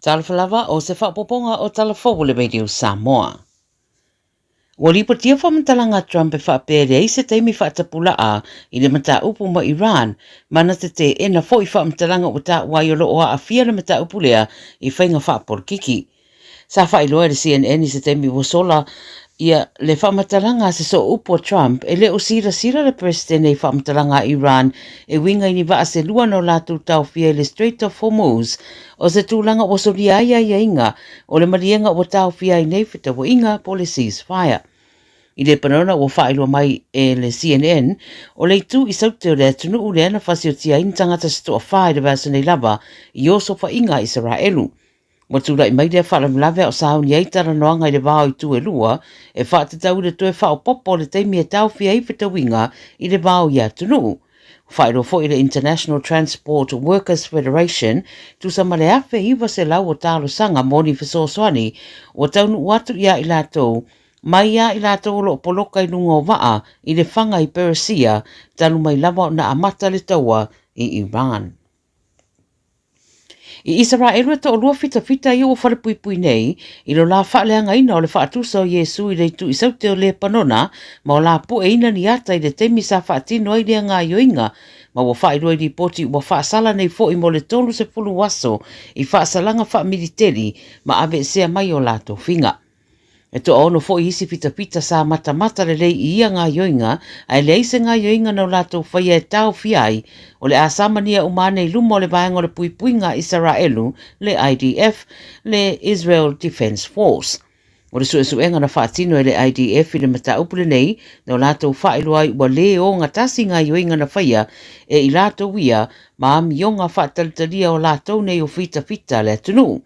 Talofa lava o se faaopoopoga o Tala Fou o le Radio Samoa. Ua lipotia faamatalaga a Trump e faapea e leai se taimi faatapulaa i le mataupu ma Iran, ma na te teena foi faamatalaga ua taua ai o lo o aafia le mataupu lea i faiga faapolokiki. Sa faailoa e le CNN i se taimi ua sola ia le faamatalaga a se sooupu a Trump e le o silasila le Peresetene i faamatalaga a Iran e uiga i ni vaa se lua na o latou taofia i le Strait of Hormuz, o se tulaga ua solia ai aiaiga o le maliega ua taofia ai nei fetauaiga po o le ceasefire. I Lepanona ua faailoa mai e le CNN, o le itu i saute o le atunuu lea na fasiotia ai ni tagata se toafa i le vaiaso nei lava i osofaiga a Isaraelu. Ua tulai mai lea faalavelave a o sauni ai talanoaga i le va o itu e lua e faatatau i le toe faaopoopo o le taimi e taofia ai fetauiga i le va o ia atunuu. Ua faailoa foi e le International Transport Workers Federation tusa ma le 1,900 o talosaga mo ni fesoasoani ua taunuu atu iā i latou mai iā i latou o lo o poloka i luga o vaa i le faga i Peresia talu mai lava ona amata le taua i Iran. I Isaraelu e toalua fitafita ia ua falepuipui nei i lo la faaleagaina o le faatusa o Iesu i le itu i saute o Lepanona ma o la pueina ni ata i le taimi sa faatino ai lea gaioiga ma ua faailoa i lipoti ua faasala nei foi mo le 30 aso i faasalaga faamiliteli ma aveesea mai o latou figa. E toaono foi isi fitafita sa matamata lelei i ia gaioiga, ae leai se gaioiga na o latou faia e taofia ai, o le a samania uma ane i luma o le Vaega o le Puipuiga a Isaraelu, le IDF, le Israel Defense Force. O le suesuega na faatino e le IDF i le mataupu lenei, na o latou faailoa ai ua lē ogatasi gaioiga na faia e i latou ia ma amioga faatalitalia o latou nei o fitafita a le atunuu.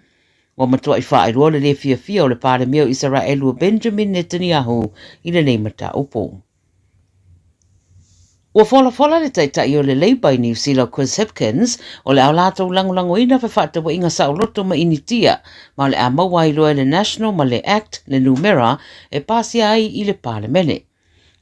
Ua matuai faailoa le le fiafia o le Palemia o Isaraelu o Benjamin Netanyahu i lenei mataupu. Ua folafola le Taitai o le Labour i Niu Sila o Chris Hipkins o le a latou lagolagoina fefaatauaiga saoloto ma Initia ma o le a maua ai loa e le National ma le Act le numera e pasia ai i le Palemene.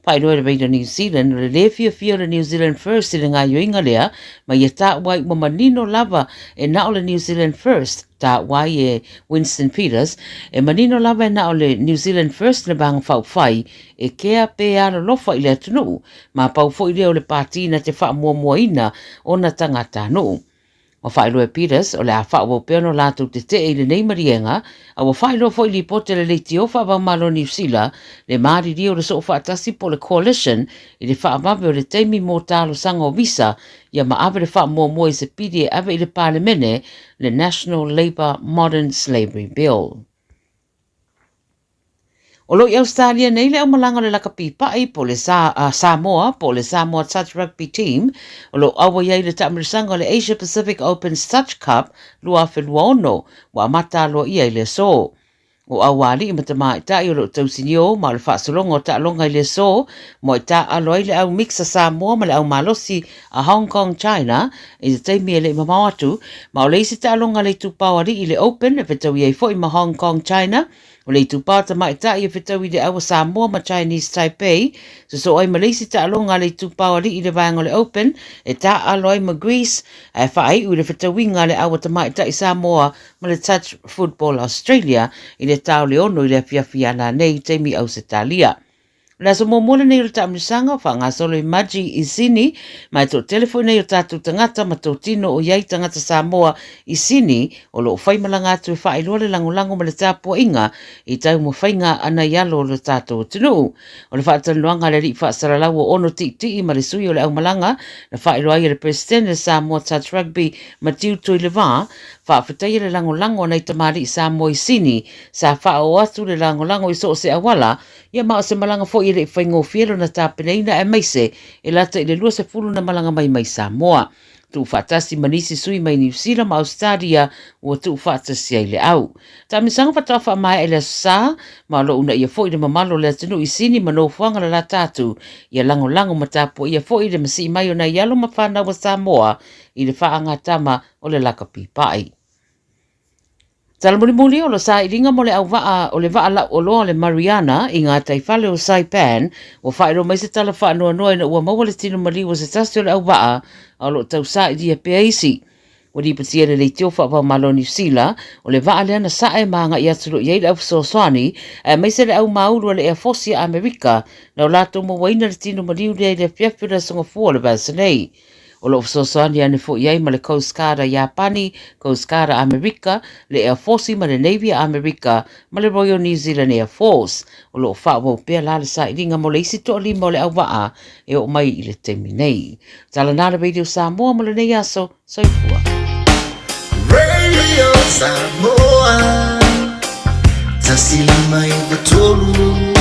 Faailoa e le Radio New Zealand o le lē fiafia o le New Zealand First i le gaoioiga lea, ma ia taua ai ua manino lava e na o le New Zealand First, taua ai e Winston Peters, e manino lava e na o le New Zealand First le Vaega Faaupufai e kea pe alolofa i le atunuu, ma pau foi lea o le pati na te faamuamuaina ona tagatanuu. Ua faailoa e Peters, o le a faaauau pea ona latou tetee i lenei maliega, a ua faailoa foi i lipoti a le Leitio Faavaomalo o Niu Sila le malilie o le Soofaatasi po o le Coalition i le faavave o le taimi mo talosaga o visa ia ma ave le faamuamua i se pili e ave i le Palemene, le National Labour Modern Slavery Bill. O lo o i Ausetalia nei le aumalaga o le lakapi paʻi po o le Sa, uh, Samoa po o le Samoa Touch Rugby Team o lo o auai ai le taamilosaga o le Asia Pacific Open Touch Cup 2026 ua amata aloaia i le aso. O aualiʻi ma tamaitai o lo o tausinio ma o le faasologa o taaloga i le aso moe taaalo ai le au mix a Samoa ma le au malosi a Hong Kong China i te taimi e le i mamao atu ma o le isi taaloga a le itupa o aliʻi i le Open e fetaui ai foi ma Hong Kong China O le itupa tamaitai e fetau i le au a Samoa ma Chinese Taipei, sosoo ai ma le isi taaloga a le itupa o alii i le vaega o le Open e taaalo ai ma Greece, ae faaiu i le fetauiga a le au a tamaitai Samoa ma le Touch Football Australia i le ta o le ono i le afiafi a nanei i taimi Ausetalia. O le aso muamua lenei o le taamilosaga o faagasolo i Mudgee i Sydney, ma e toatele foi nei o tatou tagata ma totino o i ai tagata Samoa i Sydney o lo o faimalaga atu e faailoa le lagolago ma le tapuaiga i taumafaiga a nai alo o lo tatou atunuu. O le faatalanoaga a le alii faasalalau o Ono Tiitii ma le sui o le aumalaga na faailoa ai e le Peresetene o Samoa Touch Rugby Matiu Tuileva, faafetaia le lagolago a nai tamalii Samoa i Sydney sa faaoo atu le lagolago i so o se auala Ia ma o se malaga foi e le i faigofie lona tapenaina aemaise e lata i le 20 na malaga mai mai Samoa. Tuufaatasi ma nisi sui mai Niu Sila ma Ausetalia ua tuufaatasi ai le au. Taamilosaga faatoa faamaea i le Aso Sa, ma o lo o uunaia foi le mamalu o le atunuu i Sini ma nofoaga lalata atu ia lagolago ma tapuaia foi le masii mai o nai alo ma fanau a Samoa i le faagatama o le lakapi paʻi. Tala mulimuli o le sailiga mo le auvaa o le vaa lauoloa o le Mariana i gataifale o Saipan, ua faailoa mai se tala faanoanoa ina ua maua le tino maliu o se tasi o le auvaa, a o lo o tau sailia pea isi. Ua lipotia e le Leitio Faavaomalo o Niu Sila, o le vaa lea na sae ma agai atu loa i ai le au fesoasoani, aemaise le au māulu a le Eafosi a Amerika na o latou mauaina le tino maliu lea i le afiafi o le Aso Gafua o le vaiaso nei. O lo o fesoasoani ane foi i ai ma le Coast Guard a Iapani, Coast Guard a Amerika, le Air Force ma le Navy a Amerika, ma le Royal New Zealand Air Force. O lo o faaauau pea la le sailiga mo le isi toalima o le auvaa e oo mai i le taimi nei. Tala nā le Radio Samoa mo lenei aso. Soifua. Radio Samoa 153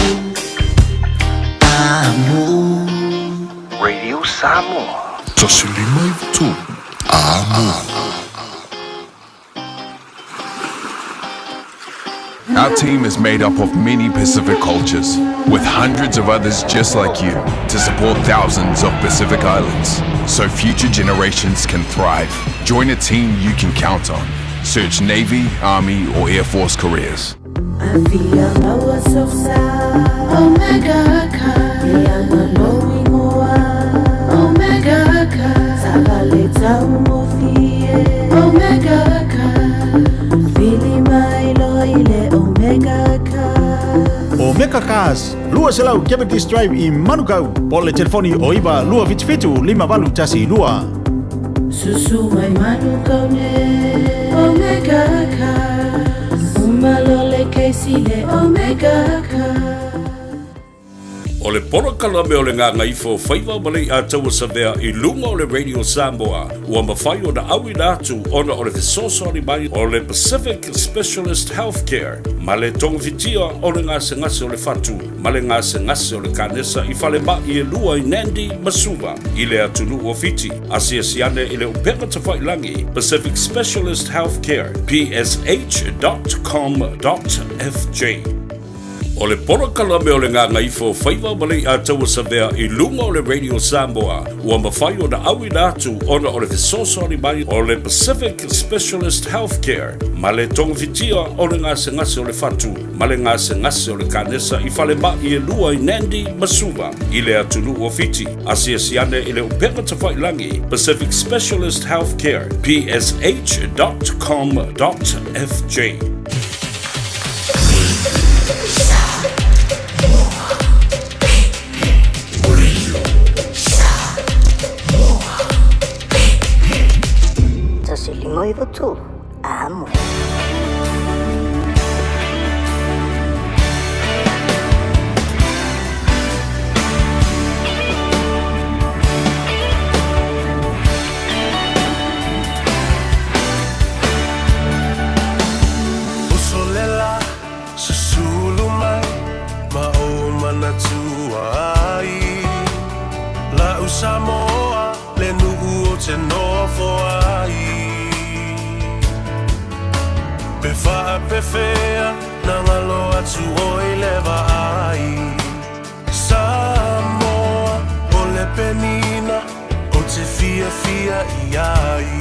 Amo. Radio Samoa. 153 Amo. Our team is made up of many Pacific cultures, with hundreds of others just like you to support thousands of Pacific Islands so future generations can thrive. Join a team you can count on. Search Navy, Army, or Air Force careers. Omega Cars, 200 Cavendish Drive i Manukau, po o le telefoni o 9 277 5812. Susu mai Manukau ne Omega Cars, uma lo le keisi le Omega Cars. O le polokalame o le Gagaifo Faiva ma Lei'ataua Savea i luga o le Radio Samoa ua mafai ona auina atu ona o le fesoasoani mai o le Pacific Specialist Healthcare ma le togafitia o le gasegase o le fatu ma le gasegase o le kanesa i falema'i e lua i Nandi ma Suva i le atunuu o Fiti. Asiasi ane i le upega tafailagi Pacific Specialist Healthcare, psh.com.fj. O le polokalame o le Gagaifo Faiva ma Lei'ataua Savea i luga o le Radio Samoa ua mafai ona auina atu ona o le fesoasoani mai o le Pacific Specialist Healthcare ma le togafitia o le gasegase o le fatu ma le gasegase o le kanesa i falema'i e lua i Nandi ma Suva i le atunuu o Fiti. Asiasi ane i le upega tafailagi Pacific Specialist Healthcare, psh.com.fj. 153, Amo. Uso le la, susulu mai ma ou manatua ai. La'u Samoa le nuu ou te nofo ai. Pe faapefea na galo atu oi le vaai. Samoa o le penina ou te fiafia i ai.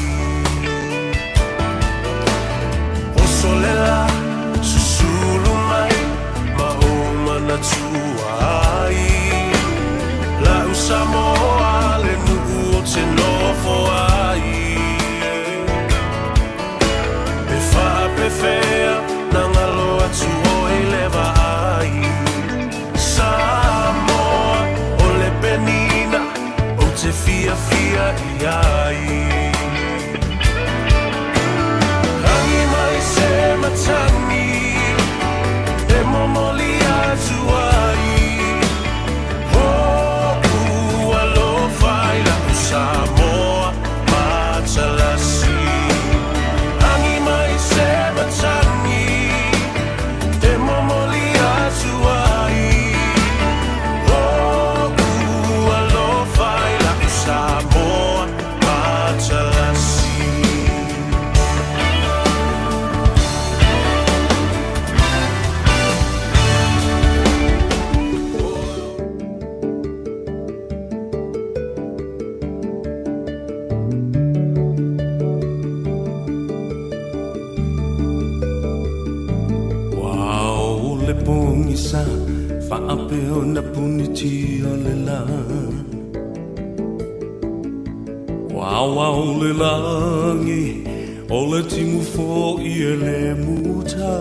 Oso le la, susulu mai ma ou manatua ai. La'u Samoa le nuu ou te nofo ai. Pe faapefea na galo atu oi le vaai. Samoa o le penina ou te fiafia i ai. Agi mai se matagi e momoli atu ai. Ho'u alofa i la'u Samoa matalasi. Agi mai se matagi e momoli atu ai. Ho'u alofa i la'u Samoa matalasi. Ua ao le pogisa faapea ona punitia le la. Ua Aoao le lagi, o le timu fo'i e le muta.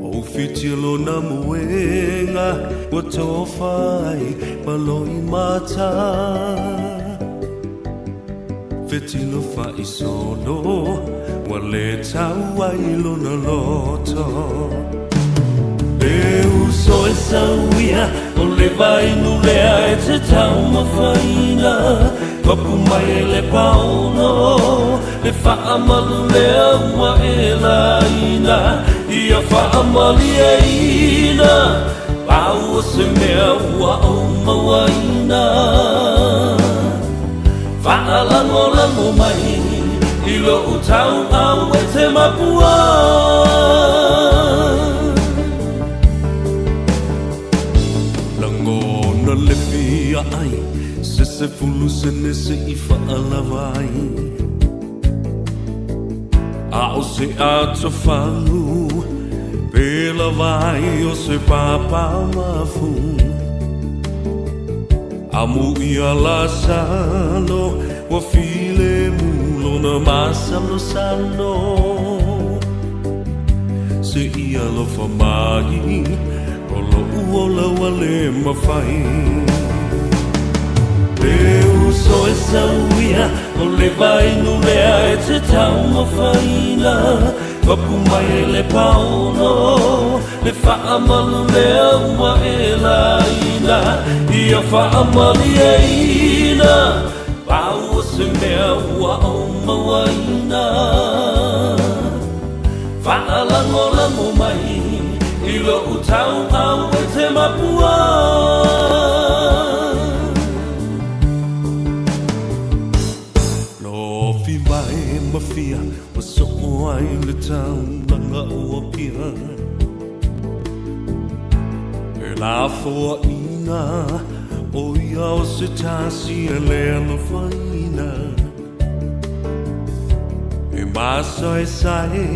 O whiti lona moenga, ua tofa ai ma loimata. Fetilo fa'isolo, ua lē tau ai lona loto. E uso e sau ia, o le vainu lea e te taumafaina. Papu mai e le paolo, le fa'amalu lea ua e laina. Ia fa'amalieina, pau o se mea ua ou mauaina. Fa'alagolago mai i lo'u tau'au e te mapua. Lagona le fia ai se sefulu sene se'i fa'alava ai. A o se atofagu pe lava ai o se pāpāmafu. Amo ia Lasalo ua filemu lona masalosalo. Se'i alofa mai o lo'u ola ua lē mafai. Le uso e sau ia, o le vainu lea e te taumafaina. Papu mai e le paolo, le fa'amalu lea ua e laina. Ia fa'amalieina, pau o se mea ua ou mauaina. Fa'alagolago mai i lo'u tau'au e te mapua. Lofi mai ma fia ua so'o ai le taulaga o Apia. E lafoaʻina o ia o se tasi e lē alofaina. E masaesae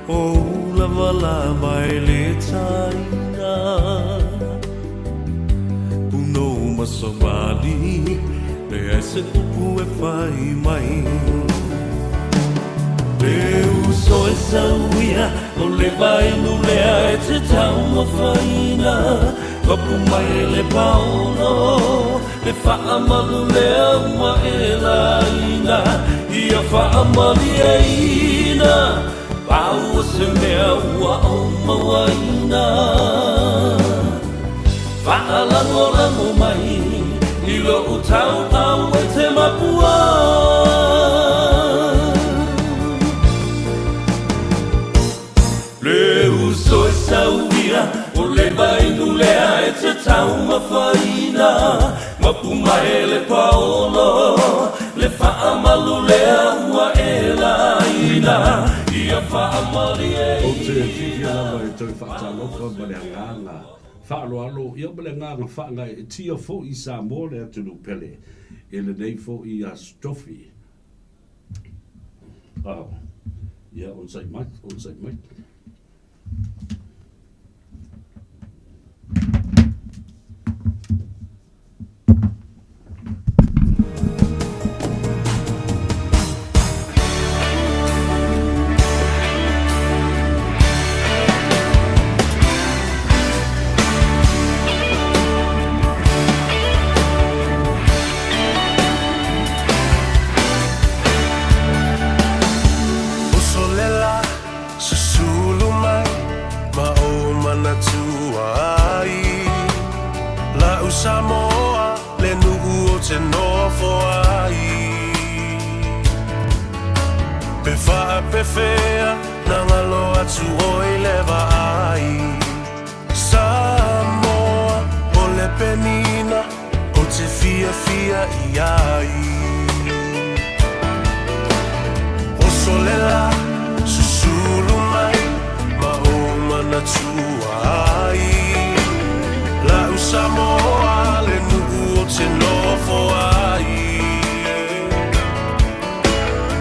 o ulavalava e lē taina. Punou ma savali, leai se upu e fai mai. Le uso e sau ia, o le vainu lea e te taumafaina. Papu mai e le paolo, le fa'amalu lea ua e laina. Ia fa'amalieina, pau o se mea ua ou mauaina. Fa'alagolago mai i lo'u tau'au e te mapua. Le uso e sau ia, o le vainu lea e te taumafaina. Mapu mai e le paolo, le fa'amalu lea ua e laina. Ia fa'amalieina. Ou te fiafia lava e toe faatalofa ma le agaga faaaloalo, ia ma le agaga faagaeetia foi i Samoa le atunuu pele i lenei foi Aso Tofi. Oh, ia, onosai mai, onosai mai. Uso le la, susulu mai ma ou manatua ai. La'u Samoa le nuu ou te nofo ai. Pe faapefea na galo atu oe i le vaai. Samoa o le penina ou te fiafia i ai. Oso le la, susulu mai ma ou manatua ai. La'u Samoa le nuu ou te nofo ai.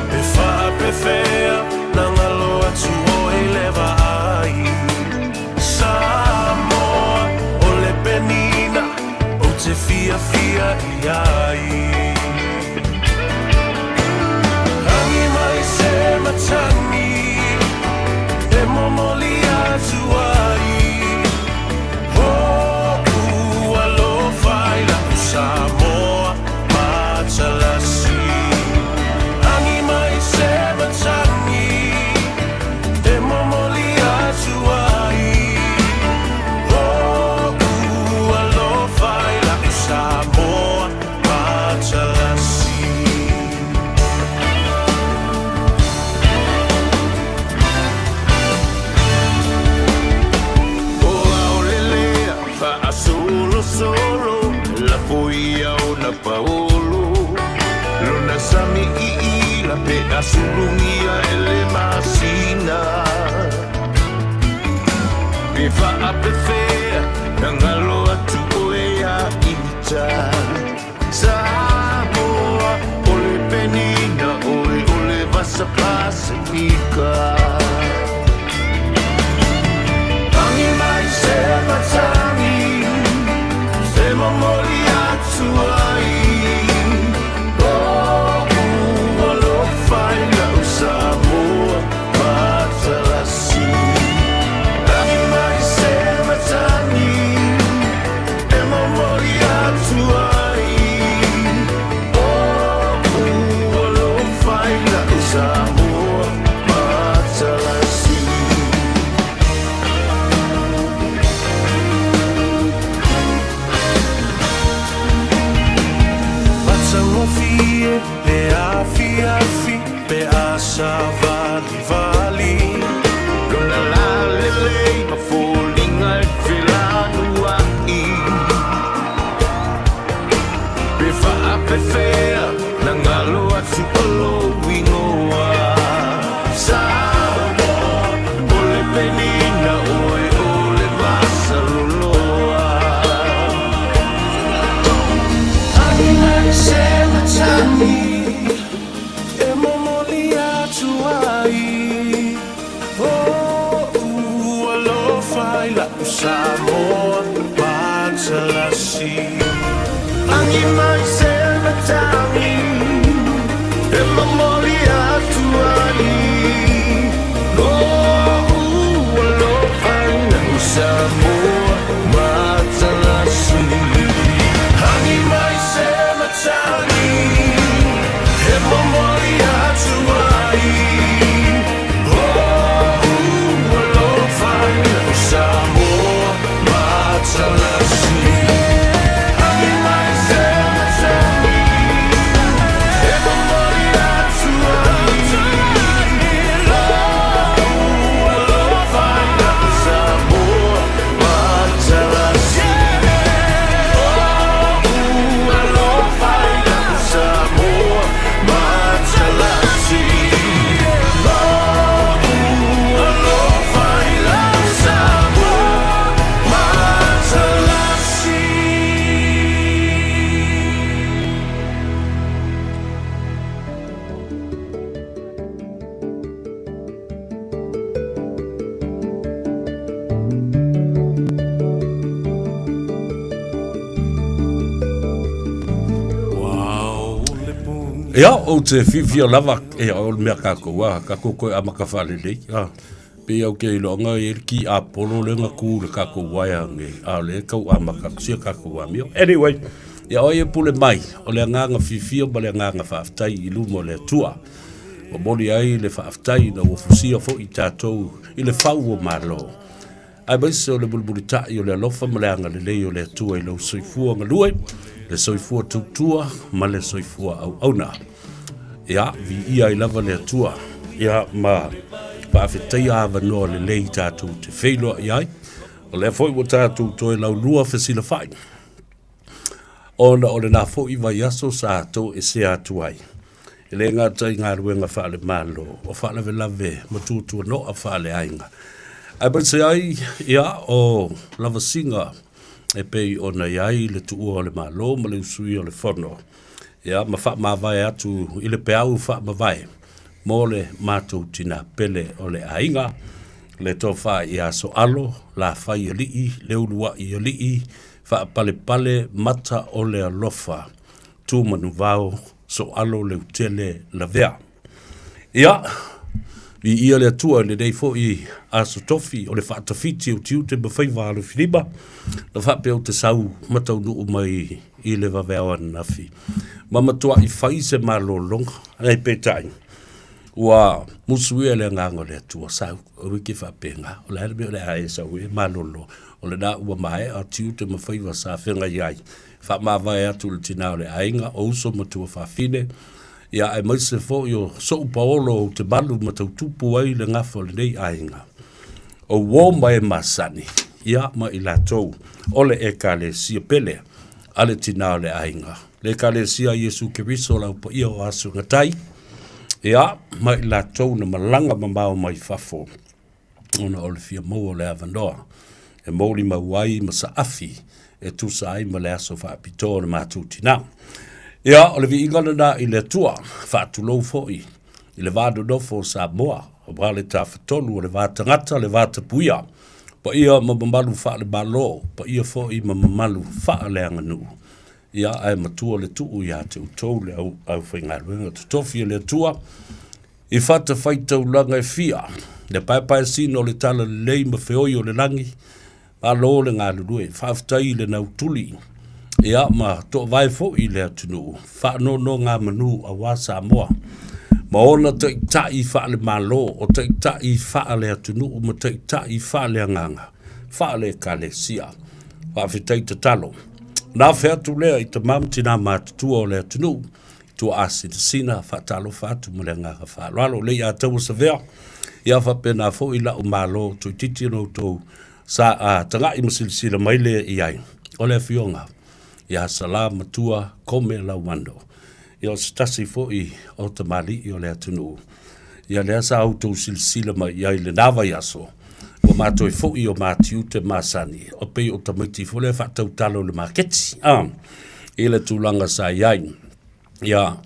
Pe faapefea na galo atu oe i le vaai. Samoa o le penina ou te fiafia i ai. Pe a sulugia e le masina Pe faapefea na galo atu oe ia ita Samoa o le penina oe o le vasa Pasifika Tangi mai se matagi Se momoli atu ai Lo'u alofa i lau Samoa matalasi Tangi mai se matagi E momoli atu ai Lo'u alofa i lau Samoa matalasi. Matagofie le afiafi pe a savalivali Lona lalelei ma foliga e felanuai Pe faapefea na galo atu o lou igoa Samoa o le penina oe o le vasaloloa Tangi mai se matagi e momoli atu ai Lo'u alofa i lau Samoa matalasi Tangi mai se matagi e momoli atu ai Lo'u alofa i lau Samoa matalasi Tangi mai se matagi e momoli atu ai Lo'u alofa i lau Samoa matalasi Tangi mai se matagi e momoli atu ai Lo'u alofa i lau Samoa matalasi Lo'u alofa i lau Samoa matalasi Lo'u alofa i lau Samoa matalasi. Ia, ou te fiafia lava, ia, o le mea kākou, a, kākou koe amaka whaalelei, a, pe au ke iloanga e le ki Apollo le nga ku le kākou waea nge, a le kau amaka kusia kākou amio. Anyway, ia oi e pule mai, o le anganga fiafia ma le anganga whaaftai i luma o le Atua. Momoli ai le faafetai ina ua fusia foi tatou i le fau o Malo. Aemaise o le mulimulita'i o le alofa ma le agalelei o le Atua i lou soifua galue, le soifua tautua ma le soifua auauna. Ia, viia ai lava le Atua, ia ma faafetaia avanoa lelei tatou te feiloai ai. O lea foi ua tatou toe laulua fesilafai. Ona o lena foi vaiaso sa toesea atu ai. E le gata i galuega faale-Malo, o faalavelave ma tuatuanoa faaleaiga. Aemaise ai, ia, o lavasiga e pei ona i ai le tuua o le Malo ma le usuia o le Fono, ia, ma faamavae atu i le peau faamavae mo le matou tina pele o le aiga, le Tofa ia Soalo, Lafaialii, Leuluai Alii, Faapalepale mata o le alofa. Tu Manuvao, Soalo Leutele Lavea. Ia, viia le Atua i lenei foi aso tofi o le faatafiti o tiute ma faiva alofilima, na faapea ou te sau ma taunuu mai i le vaveao ananafi. Ma matuai fai se malologa, ae peitai, ua musuia le agaga o le Atua, sau, aua e te faapena, o le a le mea o le a e sau ai e malolo, o lena ua maea tiute ma faiva sa feagai ai. Faamavae atu i le tina o le aiga, o uso ma tuafafine, ia aemaise foi o sou paolo ou te malu ma tautupu ai le gafa o lenei aiga. O uo ma e masani, ia ma i latou o le Ekalesia pele a le tina o le aiga, le Ekalesia a Iesu Keriso lau paia o aso gatai. Ia, ma i latou na malaga mamao mai fafo, ona o le fia maua o le avanoa e molimau ai ma saafi e tusa ai ma le aso faapitoa o le matou tinā. Ia, o le viiga lena i le Atua, faatulou foi i le va nonofo o Samoa, aua le tafatolu o le va tagata, le va tapuia, paia ma mamalu faale-Malo, paia foi ma mamalu faaleaganuu. Ia, ae matua le tuu ia te outou le au, aufaigaluega totofi a le Atua, i fatafaitaulaga e fia, le paepaesina o le talalelei ma feoi o le lagi, malo le galulue, faafetai i le nautuli, ia ma toavae foi i le atunuu, faanonogamanu aua Samoa, ma ona taitai faale-Malo, o taitai faale-atunuu ma taitai faale-agaga, faale-Ekalesia. Faafetai tatalo. Na afe atu lea i tama ma tinā matutua o le atunuu, tuaasinasina, faatalofa atu ma le agaga faaaloalo. Lei Ataua Savea, ia faapena foi la'u Malo toeitiiti ona outou sa a taga'i ma silasila mai lea i ai, o le Afioga ia Sala Matua Kome Lauano, ia o se tasi foi o tamalii o le atunuu, ia lea sa outou silasila mai i ai i lena vaiaso, ua matou foi o matiute masani, o pei o tamaiti foi lea faatautalo i le maketi, a, i le tulaga sa i ai. Ia,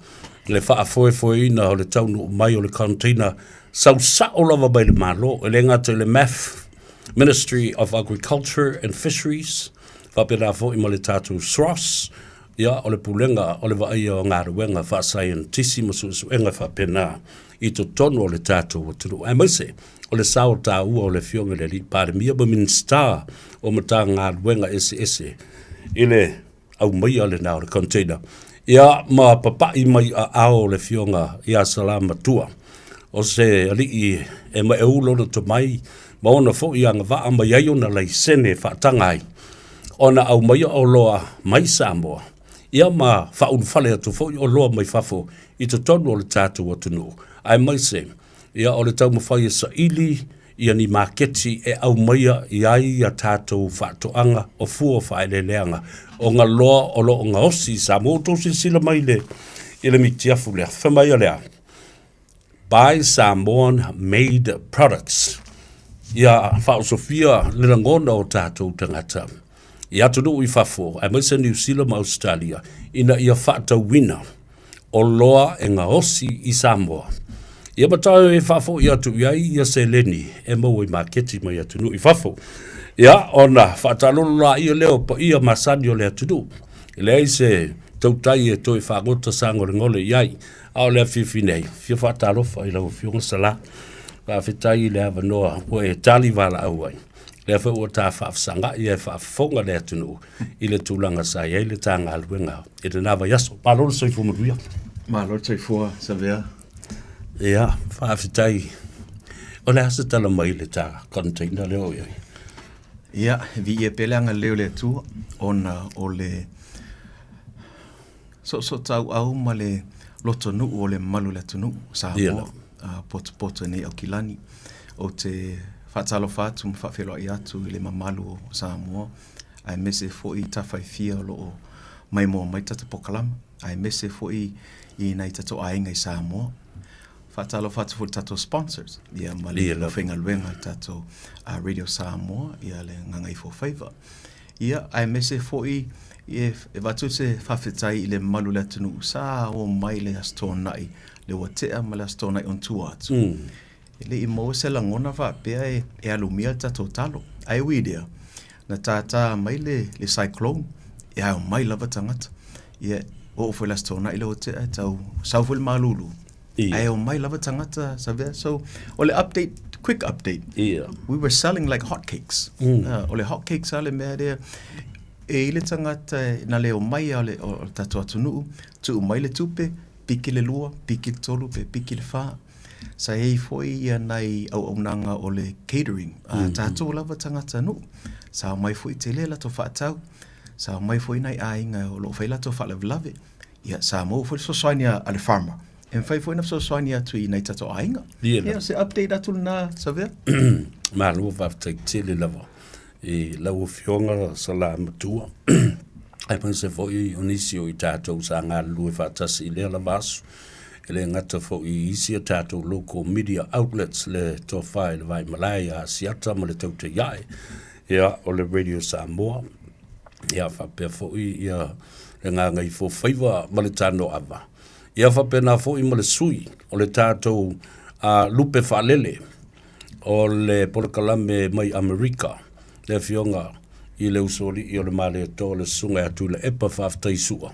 le faafoefoeina o le taunuu mai o le container sau sao lava mai le Malo, e le gata i le MAF, Ministry of Agriculture and Fisheries, faapena foi ma le tatou SROS, ia, o le Pulega o le Vaaia o Galuega Faasaienitisi ma Suesuega faapena i totonu o le tatou atunuu, aemaise o le sao taua o le Afioga i le Alii Palemia ma Minisita o Matagaluega eseese i le aumaia lena o le container, ia, ma papai mai aao o le Afioga ia Salamatua, o se alii e maeu lona tomai ma ona foi agavaa ma i ai ona laisene e faataga ai ona aumaia oloa mai Samoa, ia ma faaulufale atu foi oloa mai fafo i totonu o le tatou atunuu, aemaise ia o le taumafai e saili ia ni maketi e aumaia i ai a tatou faatoaga o fua o faaeleeleaga o galoa o lo o gaosi i Samoa. Ua outou silasila mai i le mitiafu lea, fai mai o le a? Buy Samoan made products. Ia faaosofia le lagona o tatou tagata i atunuu i fafo, aemaise Niu Sila ma Ausetalia, ina ia faatauina oloa e gaosi i Samoa. Ia ma tae e faafoi atu i ai ia seleni e maua i maketi mai atunuu i fafo. Ia, ona faatalolo laia lea o paia masani o le atunuu. E leai se tautai e toe fagota sagolegole i ai. A o le afiafi nei, fia faatalofa i lau Afioga Sala. Faafetai i le avanoa ua e tali valaau ai. Lea foi ua ta faafesagai ae faafofoga le atunuu i le tulaga sa i ai le ta galuega i lena vaiaso. Malo le soifua manuia. Malo le soifua, Savea. Ia, faafetai. O le a se tala mai i le ta container lea o i ai? Ia, viia pea le agalelei o le Atua, ona o le Soosootauau ma le lotonuu o le mamalu o le atunuu o Samoa, potopoto i nei Aukilani. Ou te faatalofa atu ma faafeiloai atu i le mamalu o Samoa, aemaise foi tafa e fia o lo o maimoa mai le tatou polokalame, aemaise foi i nai tatou aiga i Samoa. Faatalofa atu foi i le tatou sponsors, ia ma le aufaigaluega a le tatou Radio Samoa, ia le Gagaifofaiva. Ia, aemaise foi e avatu se faafetai i le mamalu o le atunuu sa o mai le Aso Toonai lea ua tea ma le Aso Toonai ona tua atu. E le i maua se lagona faapea e alumia le tatou talo. Ae ui i lea, na tātā mai le cyclone, e ao mai lava tagata. Ia, oo foi i le Aso Toonai lea ua tea, e tau sau foi le malulu. Ia. Ae omai lava tagata Savea. So, o le update, quick update. Ia. We were selling like hotcakes. O le hotcakes lava le mea lea, e i le tagata na le omai lava o le, o le tatou atunuu, tuu mai le tupe, piki le lua, piki le tolu, pe piki le fā. Sa i ai foi ia nai auaunaga o le catering a tatou lava tagata nuu. Sa omai foi, tele latou faatau. Sa omai foi nai aiga o lo o fai latou faalavelave. Ia, sa maua foi le fesoasoani a le farmer. E mafai foi ona fesoasoani atu i nai tatou aiga. Ia, o se update atu lena, Savea. Malo faafetai tele lava i lau Afioga Sala Matua, aemaise foi o nisi o i tatou sa galulue faatasi i lea lava aso. E le gata foi i isi a tatou local media outlets le tofa i le Vaimalae ia Asiata ma le Tautaiae, ia, o le Radio Samoa, ia, faapea foi ia le Gagaifofaiva ma le Tanoava. Ia faapena foi ma le sui o le tatou uh, lupe faalele o le polokalame mai Amerika, le afioga i le usoalii o le Malietoa, le Susuga ia Tuilaepa Faafetai Sua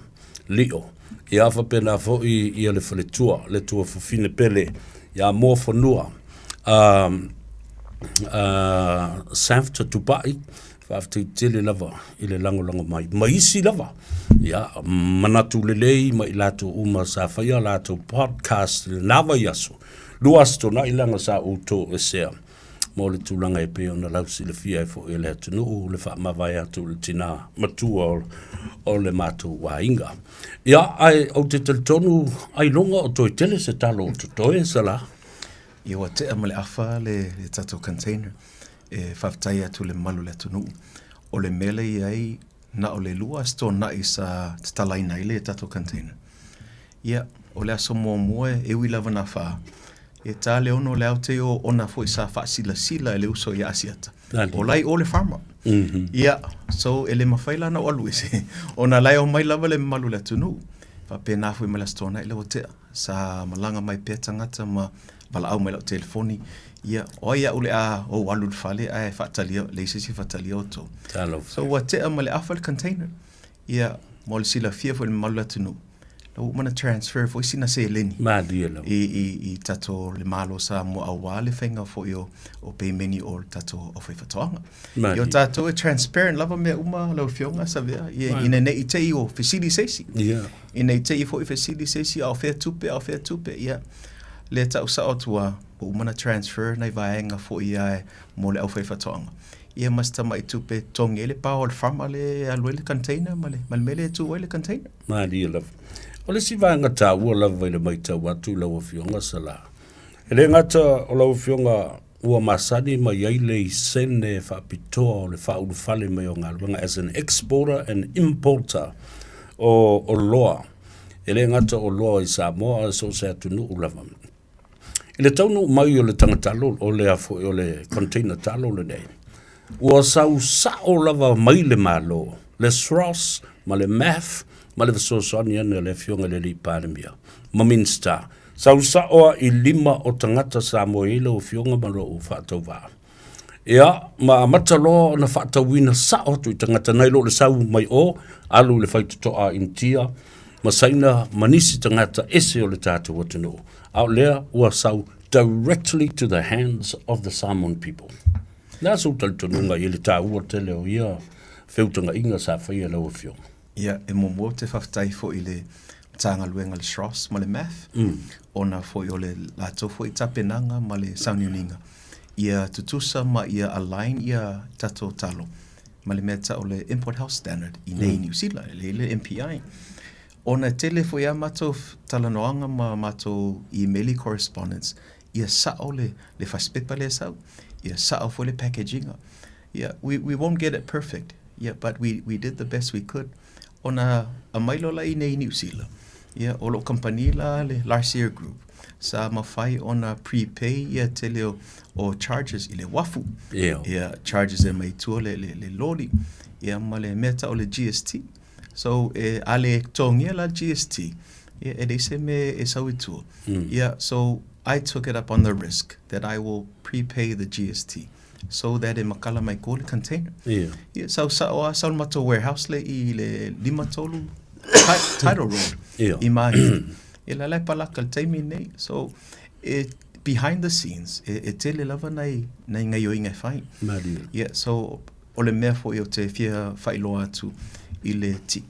Lio. Ia faapena foi ia le faletua, le tuafafine pele ia Moafanua Safta Tupai, faafetai tele lava i le lagolago mai. Ma isi lava, ia, manatu lelei ma i latou uma sa faia latou podcast i lena vaiaso, 20 leaga sa ou toesea mo le tulaga e pei ona lausilafia ai foi e le atunuu le faamavae atu i le tina matua o, o le matou aiga. Ia, ae ou te talitonu ailoga o toe tele se talo o totoe, Sala. Ia ua tea ma le afa le, le tatou container e faafetai atu i le mamalu o le atunuu. O le mea lea e i ai, na o le lua aso tuanai sa tatalaina ai le tatou container. Ia, o le aso muamua e ui lava na fā, e ta le ono le aute o ona foi sa faasilasila e le uso ia Asiata. O la i o le farmer. Mm -hmm. Ia, so e le mawhai la na o alu ese. Ona la e omai lava le mamalu o le atunuu. Faapena foi ma le Aso Toonai le ua tea. Sa malaga mai pea tagata ma valaau mai lau telefoni. Ia, o ai au le a ou alu i le fale ae faatalia, leai se isi e faatalia outou. So ua tea ma le afa le container. Ia, mo le silafia foi i le mamalu o le atunuu, la ua uma ona transfer foi sina seleni Malie lava. i, i, i tatou le Malo o Samoa aua le faiga foi o, o peimeni o le tatou aufaifaatoaga. Malie. Ia o tatou e transparent lava mea uma lau Afioga Savea, ia, ina ne i te i o fesili se isi. Ia. Ina i te i foi fesili se isi, a o fea tupe, a o fea tupe, ia. Lea tau sao atu a, ua uma ona transfer nai vaega foi ia mo le aufaifaatoaga. Ia ma se tamai tupe e totogi ai le pao o le farmer lea e alu ai le container ma le, ma le mea lea e tu ai le container. Malie lava. O le isi vaega taua lava i le matau atu i lau Afioga Sala, e le gata o lau Afioga ua masani mai ai le isene faapitoa o le faaulufale mai o galuega as an exporter and importer o oloa, e le gata o oloa i Samoa a so o se atunuu lava. I le taunuu mai o le tagatalo, o le a foi o le container talo lenei, ua sau sao lava mai le Malo, le SROS ma le MAF ma le fesoasoani ane a le Afioga i le Alii Palemia ma Minisita. Sau sao a i lima o tagata Samoa e i ai lau Afioga ma lou faatauvaa. Ia, ma amata loa ona faatauina sao atu i tagata nai lo le sau mai o, alu i le faitotoa a Initia ma Saina ma nisi tagata ese o le tatou atunuu. A o lea ua sau directly to the hands of the Samoan people. Le a sou talitonuga i le taua tele o ia feutagaiga sa faia e lau Afioga? Ia, e muamua ou te faafetai foi i le Matagaluega o le SROS ma le MAF, ona foi o le latou foi tapenaga ma le sauniuniga ia tutusa ma ia align ia tatou talo ma le mea tau o le Import Health Standard i nei i Niu Sila, e le le MPI. Ona e tele foi a matou talanoaga ma matou imeli correspondence, ia sao le, le fasipepa lea e sau, ia sao foi le package ina. Ia, we, we won't get it perfect, ia, but we, we did the best we could. Ona aumai loa la i nei i Niu Sila, ia, o lou kamupani la le Larsier Group, sa mafai ona prepay ia tele o, o charges i le uafu. Ia. Ia, charges e aumai i tua le, le, le loli, ia ma le mea tau o le GST. So, e, a le totogia la le GST, ia, e leai se mea e sau i tua. Ia, so, I took it up on the risk that I will prepay the GST. so that e makala mai koa le container. Ia. Ia, sau sao a, sau le matou warehouse le i le 53 Title Road Ia. i Māngere. Ia la la e palaka le taimi nei. So, e, behind the scenes, e, e tele lava nai, nai gaioiga e fai. Malie. Ia, so, o le mea foi ou te fia faailoa atu i le, ti,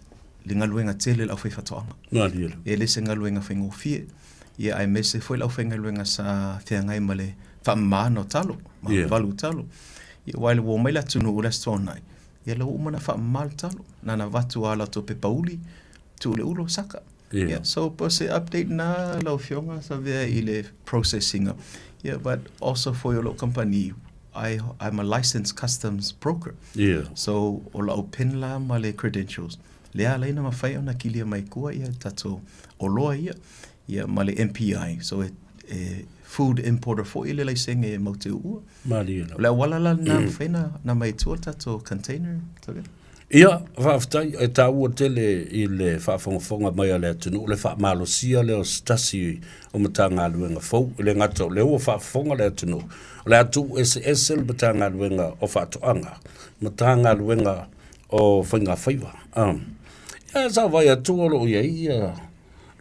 le galuega tele le aufaifaatoaga. Malie. E le se galuega faigofie. Ia, aemaise foi le aufaigaluega sa feagai ma le faamama o talo, ma yeah. valu talo. Ia, aua i le ua omai le atunuu i le Aso Toonai, ia la ua uma ona faamama le talo. Na ona avatu lava o latou pepa uli, tuu le ulo, saka. Yeah. Yeah, so po se update na lau Afioga Savea i le processing. Yeah, but also foi o lou company, I, I'm a licensed customs broker. Yeah. So o lau pin la ma le credentials, lea ala ai na mafai ona kilia mai kua ia tatou oloa ia. Ia, ma le MPI, so e, e food importer foi le laisene e mau te uua. Malie lava. O le auala la lena mafai na, na mai tua le tatou container, Tavela? Ia, faafetai, e taua tele i le faafogafoga mai a le atunuu le faamalosia lea o se tasi o Matagaluega fou. E le gata o lea ua faafofoga le atunuu, o le a tuueseese le Matagaluega o Faatoaga, Matagaluega o Faigafaiva. Ia, sa vaai atu o lo o i ai ia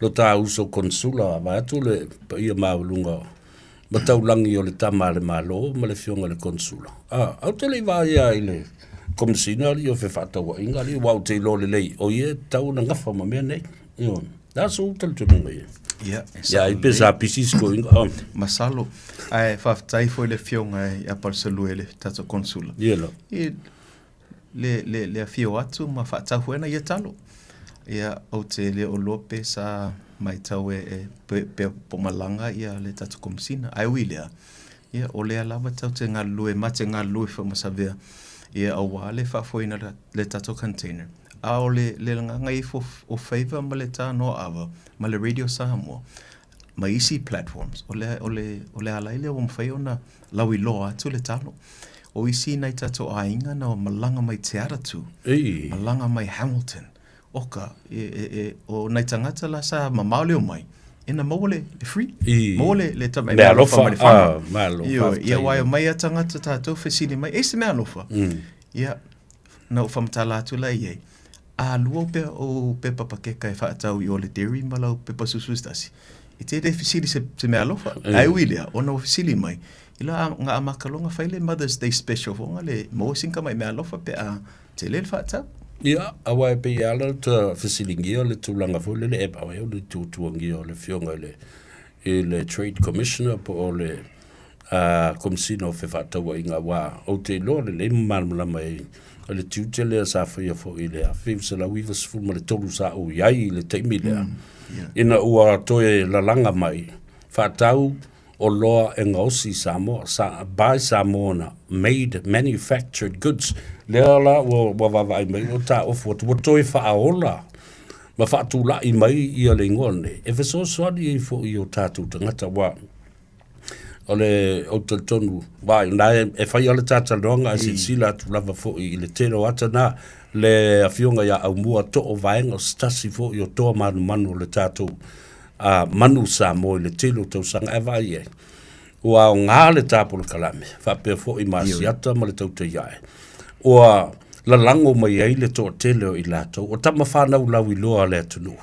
lo ta uso Konesula, vaeatu le paia maualuga ma taulagi o le tama a le Malo ma le afioga i le Konesula. A, ou te le i vaai i le Komesina alii o Fefaatauaiga alii, aua ou te iloa lelei o ia e tatau ona gafa ma mea nei. Ioe. Le a sou talitonuga i ai? Ia, e Ia, ai pe sa pisi si toeaina. Ah. Masalo. Ae faafetai foi i le afioga ia Palusalue le tatou Konesula. Ia la. I le, le, le afio atu ma faatau foi ana ia talo. Ia, ou te le o iloa pe sa matau e, e pe, pe po malaga ia le tatou Komesina. Ae ui i lea, ia, o lea lava tatou te galulue, ma te galulue foi ma Savea, ia, aua le faafoeina le, le tatou container. A o le, le lagaga ifo o faiva ma le tanoa ava ma le Radio Samoa, ma isi platforms, o le, o le, o le ala ai lea ua mafai ona lauiloa atu le talo. O isi nai tatou aiga na malaga mai Te Atatū, malaga mai Hamilton, oka, e, e, e, o nai tagata la sa mamao le omai, e na maua le, le free, I, maua le, le tama, mea alofa, ma le fana. Ah, malo, Ioe, ia aua e omai a tagata tatou fesili mai, e se mea alofa. Ia, na ou faamatala atu la i ai, A lua ou pea ou pepa pakeka e faatau i o le dairy ma lau pepa susu se tasi, e te le fesili se, se mea alofa. Mm. Ae ui lea, ona ua fesili mai, i la nga amaka longa fai le Mother's Day special fonga le maua sina tamai mea alofa pe a tele le faatau. Ia, aua e pei e ala ta fesiligia le tulaga foi lele e pau ai o le tuatuagia o le afioga i le, i le Trade Commissioner po o le a Komesina o Fefaatauaiga, aua ou te iloa lelei ma malamalama i ai le tiute lea sa faia foi i le 1993 sa ou i ai i le taimi lea, ina ua toe lalaga mai faatau oloa e gaosi i Samoa, sa, buy Samoan made manufactured goods. Lea la ua, ua vaavaai mai ua taofu atu, ua toe faaola ma faatulai mai ia le igoa lenei e fesoasoani ai foi i o tatou tagata, aua O le, ou te talitonu, aua na e fai lava le ta talanoaga ae silasila atu lava foi i le tele o ata na, le afioga ia Aumua Too Vaega, o se tasi foi o toa manumanu o le tatou manu Samoa i le tele o tausaga. Ae vaai i ai, ua aoga le ta polokalame, faapea foi ma Asiata ma le Tautaiae, ua lalago mai ai le toatele o i latou, o tama fanau lauiloa a le atunuu,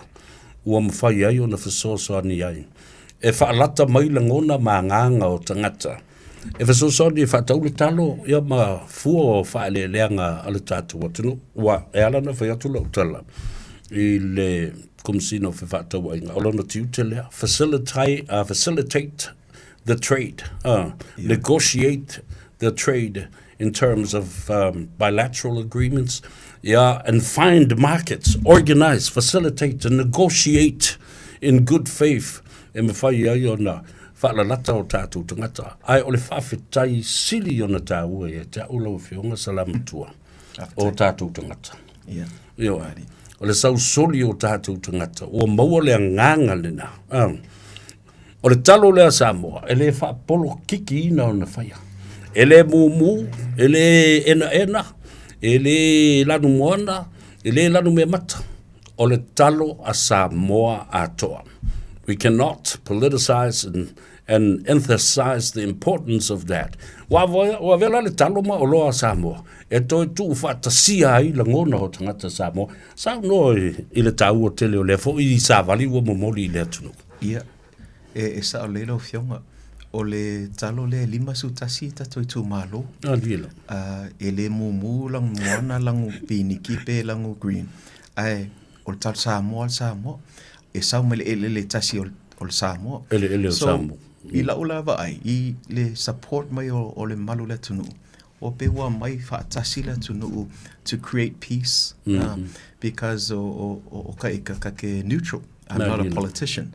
ua mafai ai ona fesoasoani ai e faalata mai lagona ma agaga o tagata e fesoasoani e faatau le talo ia ma fua o faaeleeleaga a le tatou atunuu. Ua e ala ona fai atu lau tala i le Komesina o Fefaatauaiga, o lona tiute lea, facilitate, facilitate the trade, negotiate the trade in terms of bilateral agreements, yeah, and find markets, organize, facilitate and negotiate in good faith e mafai ai ona faalalata o tatou tagata. Ae o le faafetai sili ona taua ia te au lau Afioga Salamatua o tatou tagata. Yeah. Ioe. O le sausoli o tatou tagata, ua maua le agaga lena. O le talo lea a Samoa, e le faapolokikiina ona faia. E le mumu, e le enaena, e le lanumoana, e le lanumeamata. O le talo a Samoa atoa. We cannot politicize and, and emphasize the importance of that. Ua, ua avea la le talo ma oloa a Samoa e toe tuufaatasia ai lagona o tagata Samoa. Saunoa i, i le taua tele o lea foi i savali ua momoli i le atunuu. Ia, e, e sao lelei lau Afioga. O le talo lea e 51 tatou itumalo. Ah, lilo. Uh, e le mumu lagu moana, lagu piniki pe lagu green. Ae, o le talo Samoa le Samoa. E sau mai le eleele tasi o, o le Samoa. Eleele o so, Samoa. I lau la vaai, i le support mai o, o le malu le atunuu, o pe ua mai faatasi le atunuu to create peace. Mm -hmm. because o, o, o, o ka ika ka ke neutral. I'm not a politician.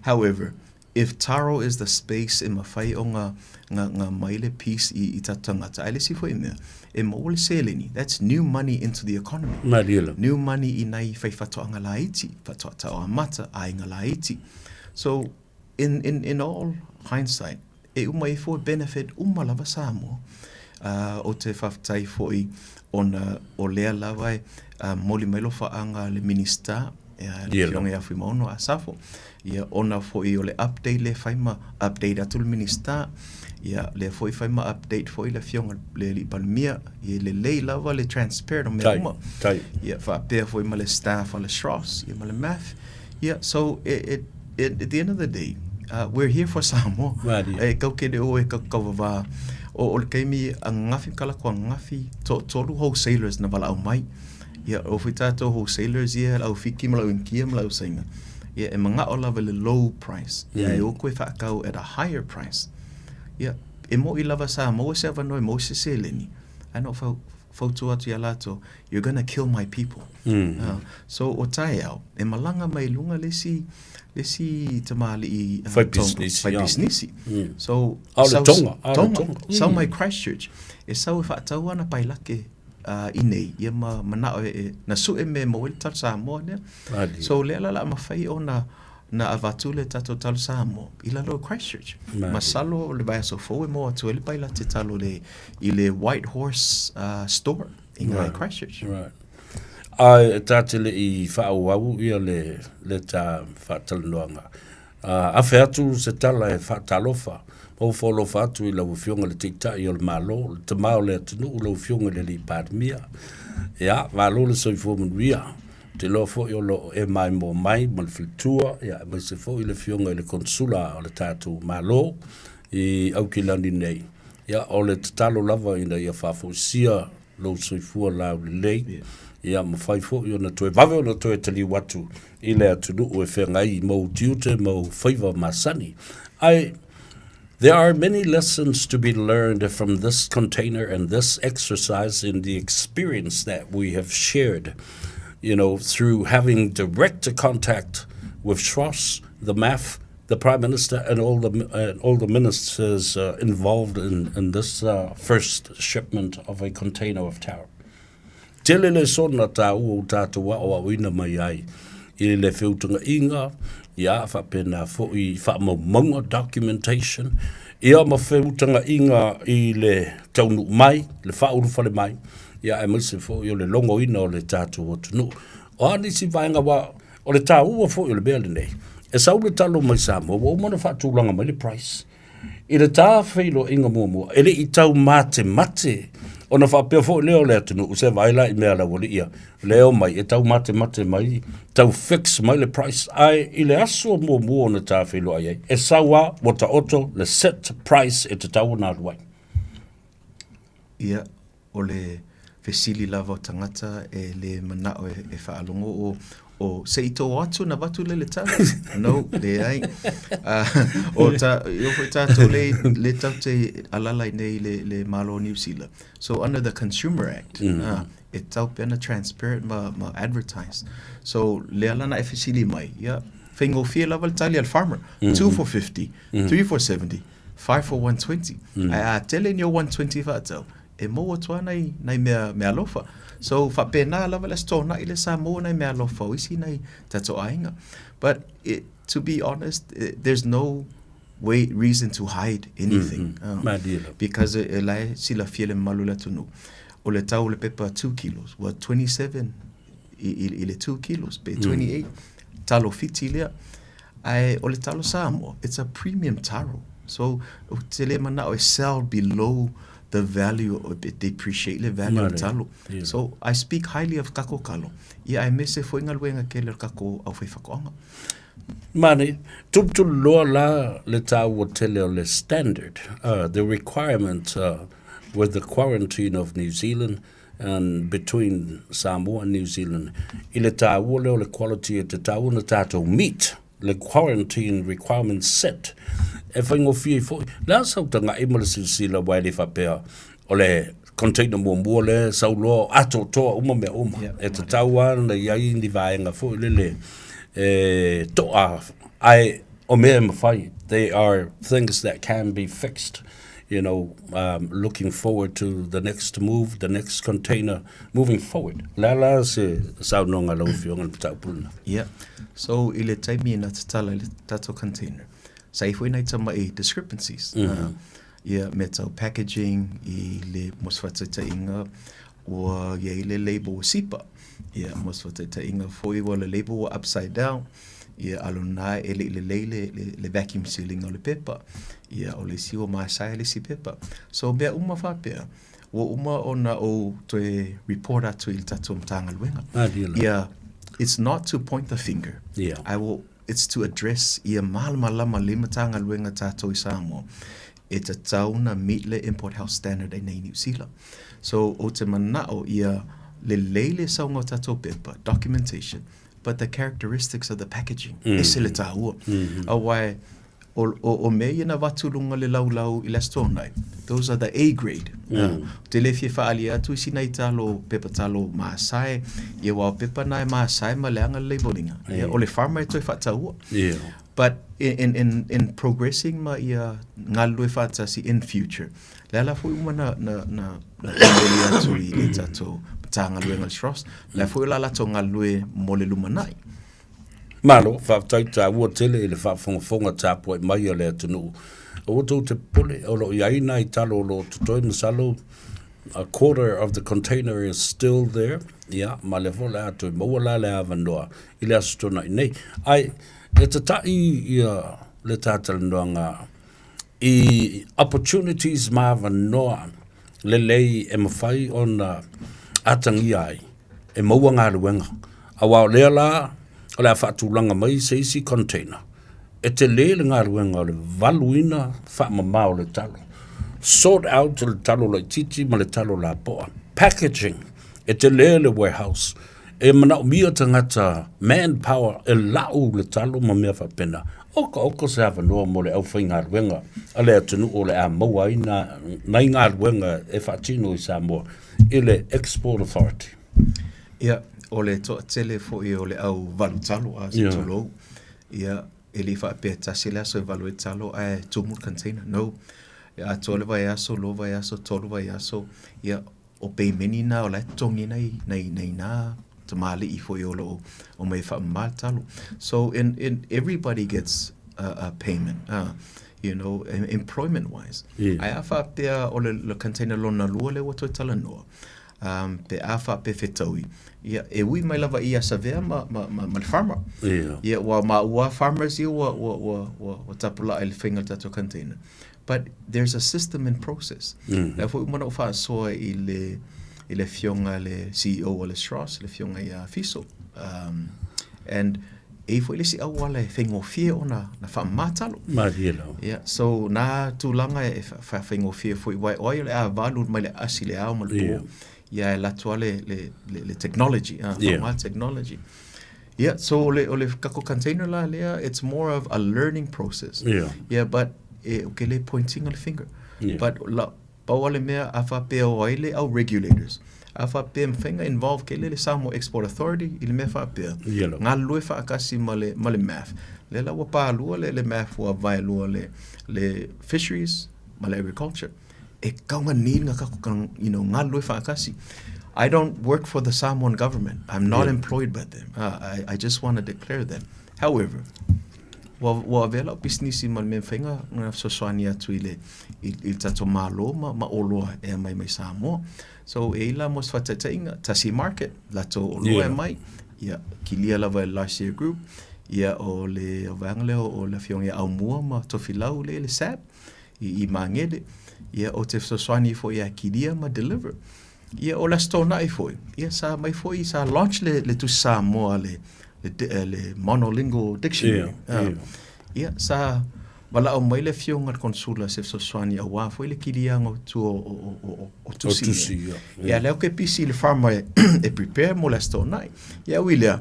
However, if taro is the space e mafai o nga, nga, nga mai le peace i, i tatou tagata, ai le isi foi mea, e maua le seleni, that's new money into the economy. Malie lava. New money i nai whaiwhatoanga laiti, whatoatao amata, aiga laiti. So in in in all hindsight, e uma ifo e benefit uma lava Samoa. Ou te faafetai foi ona o lea lava e momoli mai lofaaga a le Minista, le Afioga ia Fuimaono Asafo, ia ona foi o le update lea e fai ma update atu le Minista, ia lea foi e fai ma update foi le Afioga i le Alii Palemia, ia e lelei lava le transparent o mea uma. Ia faapea foi ma le staff a le SROS ia ma le MAF. Ia so it, it, at the end of the day, we're here for Samoa. E kau ke le o e kau kauvavā. O, o le taimi ananafi ma kalako ananafi, toatolu wholesalers na valaau mai. Ia, o foi tātou wholesalers ia, le au Fiti ma le au Initia ma le au Saina. Ia, e manao lava i le low price. Ia, e o koe whaakau at a higher price. Ia, e mo'i lava sa maua se avanoa e maua se seleni. Ae na o fautua atu ia latou, you're gonna kill my people. So, o taeao, e malaga mai luga le isi, le isi tamalii Fai pisinisi, fai pisinisi. So, A o le Tonga, a o le Tonga, Tonga. sau mai Christchurch, e sau e faatau ana pailake i nei, ia ma manao e, na sue me maua ai le talo Samoa lea. So, lea la o le a mafai ona na avatu le tatou talo Samoa i lalo o Christchurch. Masalo o le vaiaso fou e maua atu ai le pailate talo le, i le White Horse Store i ngai Christchurch. Right. Ae ta te le i faaauau ia le, le ta faatalanoaga. Afe atu se tala e faatalofa, ma ua foalofa atu i lau Afioga i le Taitai o le Malo, le Tama o le atunuu, lau Afioga i le Alii Palemia. Ia, malo le soifua manuia. Ou te iloa foi o lo o e maimoa mai ma le faletua, ia, aemaise foi le Afioga i le Konesula o le tatou Malo i Aukilani nei. Ia, o le tatalo lava ina ia faafoisia lou soifua laulelei, ia mafai foi ona toe vave ona toe taliu atu i le atunuu e feagai ma ou tiute ma ou faiva masani. Ae, there are many lessons to be learned from this container and this exercise in the experience that we have shared, you know, through having direct contact with SROS, the MAF, the Prime Minister and all the, all the ministers involved in, in this first shipment of a container of taro. Tele le sona tāua o tātou aʻoaʻoina mai ai i le feutagaiga, ia, faapena foi i faamaumauga, documentation, ia ma feutagaiga i le taunuu mai, le faaulufale mai, ia aemaise foi o le logoina o le tatou atunuu. O a nisi vaega aua o le taua foi o le mea lenei, e sau le talo mai Samoa, ua uma ona faatulaga mai le price. I le ta feiloaiga muamua, e le i tau matemate ona faapea foi lea o le atunuu, se vaai la i mea a le aualii ia, lea e omai e tau matemate mai, tau fix mai le price, ae i le aso muamua ona ta feiloai ai, e sau a ua taoto le set price e tatau ona alu ai. Ia, O le fesili lava o tagata e le manao e faalogo o o se i tō atu na avatu lea le tala. No, leai. O ta, i o foi tātou le, le tau te alala i nei le, le Malo o Niu Sila. So under the Consumer Act, e tau pea na transparent ma, ma advertise. So lea la na e fesili mai, ia, whaingofie lava le tali a le farmer. 2 for 50, 3 for 70. 5 for 120. Ae a tele ni o 120 whaatau, e maua atu lava nai, nai mea, mea alofa. So, faapena lava le Aso Toonai lea sa maua nai mea alofa o isi nai tatou aiga. But, it, to be honest, it, there's no way, reason to hide anything. Because e, e la e silafia le mamalu o le atunuu. O le tau o le pepa 2 kilos, ua 27 i, i, i le 2 kilos, pe 28, talo Fiti lea. Ae o le talo Samoa, it's a premium taro. So, ou te le manao e sell below the value, e depreciate le value o le talo. So, I speak highly of kako kalo. Ia aemaise foi galuega tele o le kako aufaifaatoaga. Mane, tulutulu loa la le taua tele o le standard, the requirement with the quarantine of New Zealand and between Samoa and New Zealand i le taua lea o le quality e tatau ona tatou meet le quarantine requirement set e faigofie ai foi. Le a sau tagai ma le silasila aua e le faapea o le container muamua lea e sau loa atoatoa uma mea uma. E tatau lava ona i ai ni vaega foi lele e to'a ae o mea e mafai, they are things that can be fixed. you know, um, looking forward to the next move, the next container moving forward. O le a la se saunoaga a lau Afioga i le mataupu lena? Yeah. So i le taimi na tatala i le tatou container, sa i foi nai tama'i discrepancies. Mm -hmm. Ia, mea tau packaging i le mo se faataitaiga ua i ai le label ua sipa. Ia, mo se faataitaiga foi ua le label ua upside down. Ia, a o lena e le i lelei le, le, le vacuum sealing o le pepa. Ia, o le isi ua masae le isi pepa. So, mea uma faapea, ua uma ona ou toe report atu i le tatou Matagaluega. Ia, it's not to point the finger. Yeah. I will, it's to address ia malamalama le Matagaluega tatou i Samoa e tatau ona meet le Import Health Standard ai nei i Niu Sila. So, ou te mana'o ia lelei le sauga o tatou pepa, documentation, but the characteristics of the packaging, ese le tāua. Auae, o, o, o mea ia na avatu luga le laulau i le Aso Toonai, those are the A grade. Ou te le fia faaalia atu i sina i talo, pepa talo masae, ia aua o pepa na e masae ma leaga le label-iga. Ia, o le farmer e toe faataua. But in, in, in progressing ma ia galulue faatasi in future, le ala foi uma na, na, na, na pāweli atu i le tatou Matagaluega o le SROS, le foi o la latou galulue mo le lumanai. Malo, faafetai taua tele i le faafogafoga tapuai mai a le atunuu. Aua tou te popole, o lo o i ai nai talo o lo o totoe, masalo a quarter of the container is still there, ia, ma lea foi o le a toe maua la le avanoa i le Aso Toonai nei. Ae, e tata'i ia le ta talanoaga i opportunities ma avanoa lelei e mafai ona atagia ai e maua galuega. Aua o lea la o le a faatulaga mai se isi container e tele le galuega o le valuina faamama o le talo. Sort out le talo laitiiti ma le talo lapoa. Packaging, e tele le warehouse. E manaomia tagata manpower e lau le talo ma mea faapena. Okaoka se avanoa mo le aufaigaluega a le atunuu o le a maua ai nai galuega e faatino i Samoa i le Export Authority. Ia, o le toatele foi o le au valu talo, a se tulou, ia, e le i faapea tasi le aso e valu ai talo ae tumu le container. No. E atoa le vaiaso, lua vaiaso, tolu vaiaso, ia, o peimeni na o la e totogi nai, nai, nai nā tamalii foi o lo o omai e faamama le talo. So, in, in, everybody gets a, a payment, you know, employment wise. Yeah. Ae a faapea o le, le container lona lua lea ua toe talanoa, um, pe a faapea fetaui, ia, e ui mai lava ia Savea ma, ma, ma, ma le farmer. Yeah. Ia, ua maua farmers ia ua, ua, ua, ua, ua tapulaa i le faiga o le tatou container. But there's a system in process. Lea foi uma ona ou faasoa i le i le afioga le CEO o le SROS, le afioga ia Fiso. Um, and e i foi le isi auala e faigofie ona na faamama talo. Malie lava. Yeah, so nā tulaga e faafaigofie foi wai o ai o le a valu mai le asi le ao ma le po. Yeah. Ia e lato a le, le, le, le technology, Yeah. faaaoga technology. Yeah, so o le, o le kako container la lea, it's more of a learning process. Yeah. Yeah, but e, o ke le pointing o le finger. Yeah. But la, pau a le mea a whapea o ai le au regulators. A whapea mwhainga involve ke le le Samoa Export Authority i le mea whapea. Yeah, lo. Ngā lue whaakasi ma le, ma le MAF. Le la ua pālua le, le MAF ua vaelua le, le fisheries ma le agriculture. E kaunga ni nga kako kang, you know, ngā lue whaakasi. I don't work for the Samoan government. I'm not Yeah. employed by them. I just want to declare that. However, ua, ua avea lau pisinisi ma le mea mawhainga ngā fesoasoani atu i le, i, i le tatou Malo ma, ma oloa e aumai mai Samoa. So, e i la mo se whataitaiga, tasi market, latou oloa Yeah. e mai, ia, kilia lava e le Lycia Group, ia o le o vaega lea o le afioga ia Aumua ma Tofilau le, le SAB, i, i Māngere, ia o te fesoasoani foi ia kilia ma deliver. Ia o le Aso Toonai foi, ia sa mai foi, sa launch le, le Tusi Samoa le, le, eh, le monolingual dictionary. Yeah, yeah. Ia, sa walao mai le afioga le konsula se fesoasoani auā foi le kiliaga o tua o, o, o, o, o tusi. O tusi, ia. Ia, lea ke pisi le farmer e, e prepare mo le Aso Toonai. Ia, ui lea,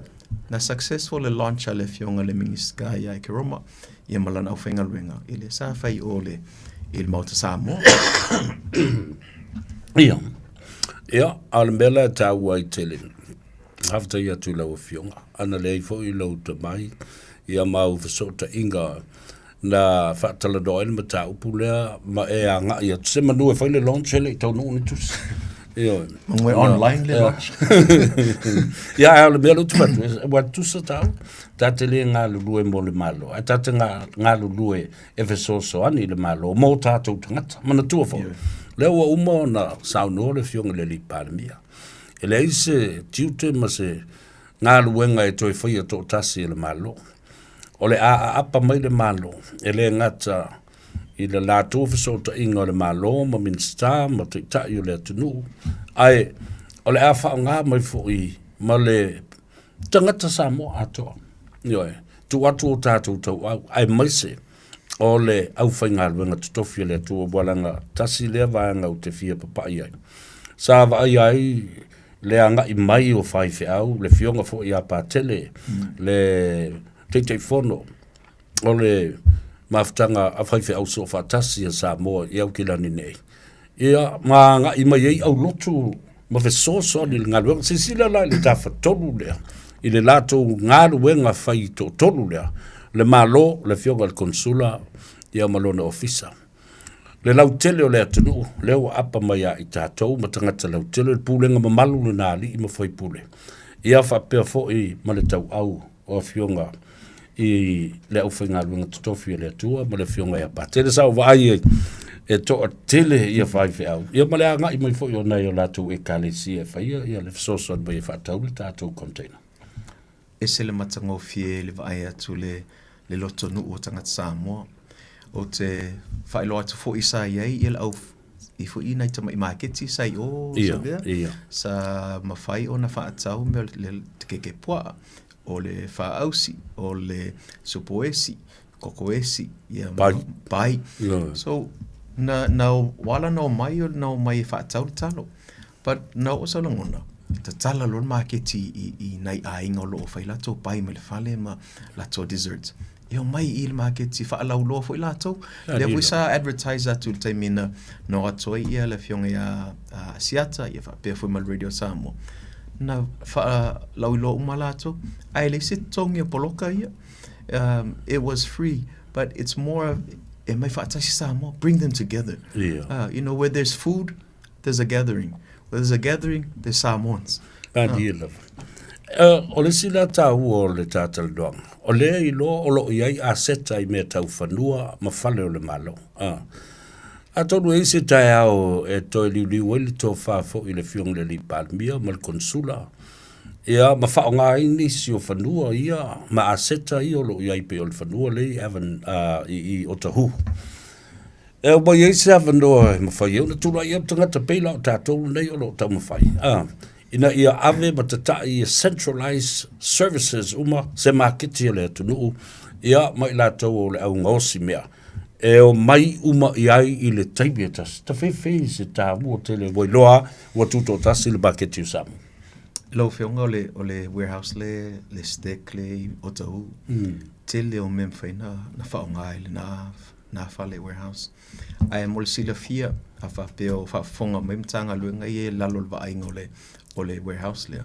na successful le launch a le afioga le Minisita ia Ekeroma, ia ma lana aufaigaluega i le sa fai o le i le Maota Samoa. Ia, ia, a o le mea la e tāua ai tele, faafetai atu i lau Afioga, ana leai foi lou tomai, ia ma au fesootaiga. na faatalanoa ai le mataupu lea ma e agai atu se manu e fai le launch e le i taunuu ni tusi. Ioe. Manu e online le launch. Ia, ae o le mea lea ou te fai atu, ua tusa tāua, ta te le galulue mo le Malo, ae ta te galulue e fesoasoani i le Malo mō tātou tagata. Manatua foi, lea ua uma ona saunoa le Afioga i le Alii Palemia, e leai se tiute ma se galuega e toe faia toatasi e le Malo. O le a aapa mai le Malo, e le gata i le latou fesootaiga o le Malo ma Minisita ma Taitai o le atunuu, ae o le a faaaoga mai foi ma le tagata Samoa atoa. Ioe, tuu atu o tatou tauau, aemaise o le aufaigaluega totofi a le Atua, ua leaga tasi lea vaega ou te fia papai ai. Sa vaaia ai le agai mai o faifeau, le afioga foi ia Patele, le Taitaifono o le mafutaga a faifeau soofaatasi a Samoa i Aukilani nei, ia ma agai mai ai aulotu ma fesoasoani i le galuega. Silasila la i le tafatolu lea, i le latou galuega fai toatolu lea, le Malo, le afioga i le Konesula, ia ma lona ofisa. Le lautele o le atunuu, lea ua apa mai ia i tatou ma tagata lautele, le pulega mamalu lena a alii ma faipule, ia faapea foi ma le tauau o afioga i le aufaigaluega totofi a le Atua ma le afioga ia Patele. Sa ou vaai ai e toatele ia faifeau, ia ma le agai mai foi o nai o latou ekalesia e faia ia le fesoasoani mai e faatau le tatou container. Ese le matagofie i le vaai atu le le lotonuu o tagata Samoa. Ou te faailoa atu foi sa i ai ia le au i foi nai tamai maketi sa i o Savea, sa mafai ona faatau mea o le keke puaa, o le faaausi, o le supoesi, kokoesi, ia pai. pai. So, na, na wala na omai, na omai e faatau le talo. But na oo sau lagona, tatala loa le maketi i, i nai aiga o lo o fai latou pai ma le fale ma latou desserts. E omai i le maketi faalauiloa foi latou. Lea foi sa advertise atu i le taimi na na o atu ai ia le afioga ia Asiata ia faapea foi ma le Radio Samoa. Na faalauiloa uma latou, ae leai se totogi o poloka ia. Um, it was free, but it's more of e mai faatasi Samoa, bring them together. Yeah. You know, where there's food, there's a gathering. Where there's a gathering, there's Samoans. Malie lava. Uh, o le isi la taua o le tātalanoaga, o lea iloa o lo o i ai aseta i mea tau fanua ma fale o le Malo. Uh. Atonu e i ai se taeao e toe liuliu ai le tofa foi i le Afioga i le Alii Palemia ma le Konesula, ia ma faaaoga ai nisi o fanua ia ma aseta ia o lo o i ai pei o le fanua lea i Avon, uh, i, i Otahuhu. E aumai ai se avanoa e mafai ai ona tulai atu tagata pei la o tatou lenei o lo o taumafai, a, ina ia ave ma tatai ia centralize services uma se maketi a le atunuu, ia, ma i latou o le au gaosi mea e omai uma i ai i le taimi e tasi. Tafefe se taua tele ua iloa ua tutoatasi le maketi o Samoa. Lau Afioga o le, o le warehouse le, le stack le i Otahuhu, tele o mea mafai ona faaaoga i lena nā fale warehouse. Ae mo le silafia, a faapea o faafofoga mai Matagaluega ia i lalo o le vaaiga o le, o le warehouse lea,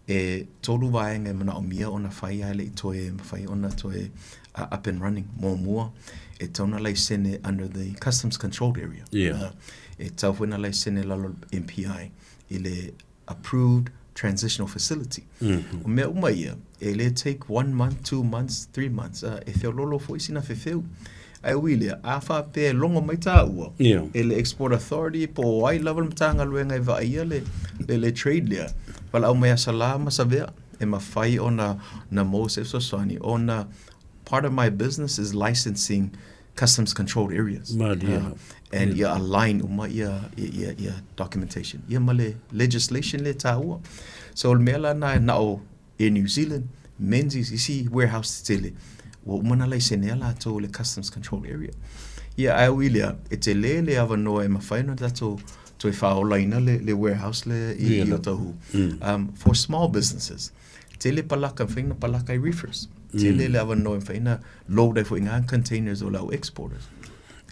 e tolu vaega e manaomia ona fai ae le i toe mafai ona toe uh, up and running. Muamua, e tatau ona laisene under the Customs Controlled Area. Yeah. E tatau foi ona laisene i lalo o le MPI i le approved transitional facility. O mea uma ia, e le take one month, 2 months, 3 months, e feololo foi sina fefeu. Ae ui lea, a faapea e logo mai tāua, e le Export Authority po o ai lava le Matagaluega e vaaia le, le, le trade lea, valaau mai ia Salā ma Savea, e mafai ona na maua se fesoasoani, ona part of my business is licensing customs controlled areas. Malie. And ia align uma ia, ia, ia documentation. Ia ma le legislation le tāua. So o le mea la na na o Air New Zealand, Menzies, isi warehouse tetele, ua uma na laisenea latou le customs control area. Ia ae ui lea, e tele le avanoa e mafai ona tatou toe faaolaina le, le warehouse le i, i Otahuhu. For small businesses, tele palaka, mafai ona palaka i reefers. Tele le avanoa e mafai ona load ai foi ngā containers o le au exporters.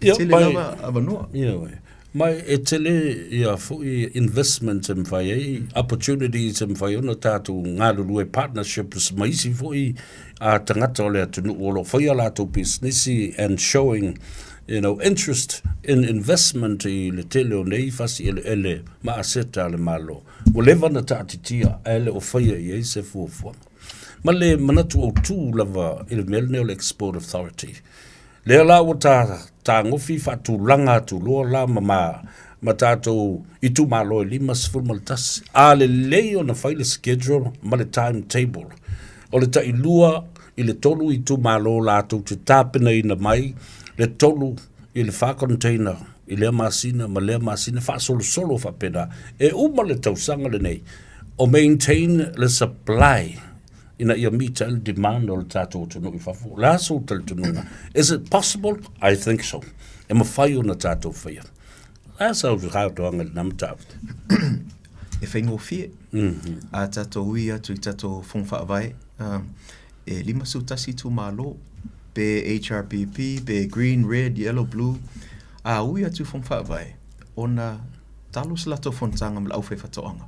E Ia, tele mai- lava avanoa. Ia, oe. Ma e tele ia foi investments e mafai ai, opportunities e mafai ona tatou galulue partnerships ma isi foi a tagata o le atunuu o lo o faia latou pisinisi and showing you know, interest in investment i le tele o nei fasi eleele ma aseta a le Malo. Ua leva ona taatitia ae le o faia i ai se fuafuaga. Ma le manatu autū lava i le mea lenei o le Export Authority. Lea la ua ta tagofi faatulaga atu loa la ma ma ma tatou itumalo e 51. A lelei ona fai le schedule ma le timetable, o le tailua i le tolu itumalo latou te tapenaina mai le tolu i le fa container i lea masina ma lea masina faasolosolo faapena. E uma le tausaga lenei o maintain le supply ina ia meet ai le demand o le tatou atunuu i fafo. O le a sou talitonuga? Is it possible? I think so. E mafai ona tatou faia. O le a sau saunoaga i lena mataupu? E faigofie. A tatou ui atu i tatou fono faavae, e 51 itumalo, pe HRPP, pe green, red, yellow, blue, a ui atu i fono faavae, ona talo se latou fonotaga ma le aufaifaatoaga.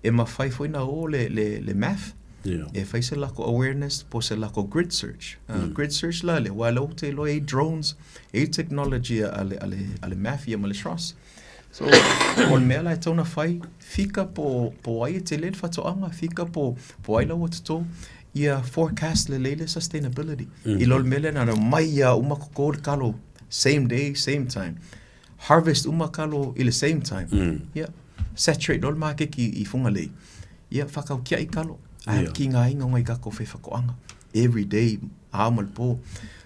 E mafai foi na o le, le, le math, yeah. e fai se lako awareness po se lako grid search. Grid search la le, wa le te iloa e drones, e technology a le, a le, a le math ia ma le SROS. So, o le mea la e tau na fai, fika po, po ai e tele le whatoanga, fika po, po ai la ua toto, ia forecast lelei le sustainability. I lo le mea lea na mai ia uma koko le kalo, same day, same time. Harvest uma kalo i le same time. Ia, saturate loa le makeki i Fugalei. Ia, whakaukia'i kalo. Ae yeah. ki ngā inga o ngai kako whaiwhakoanga. Every day, ao ma le pō.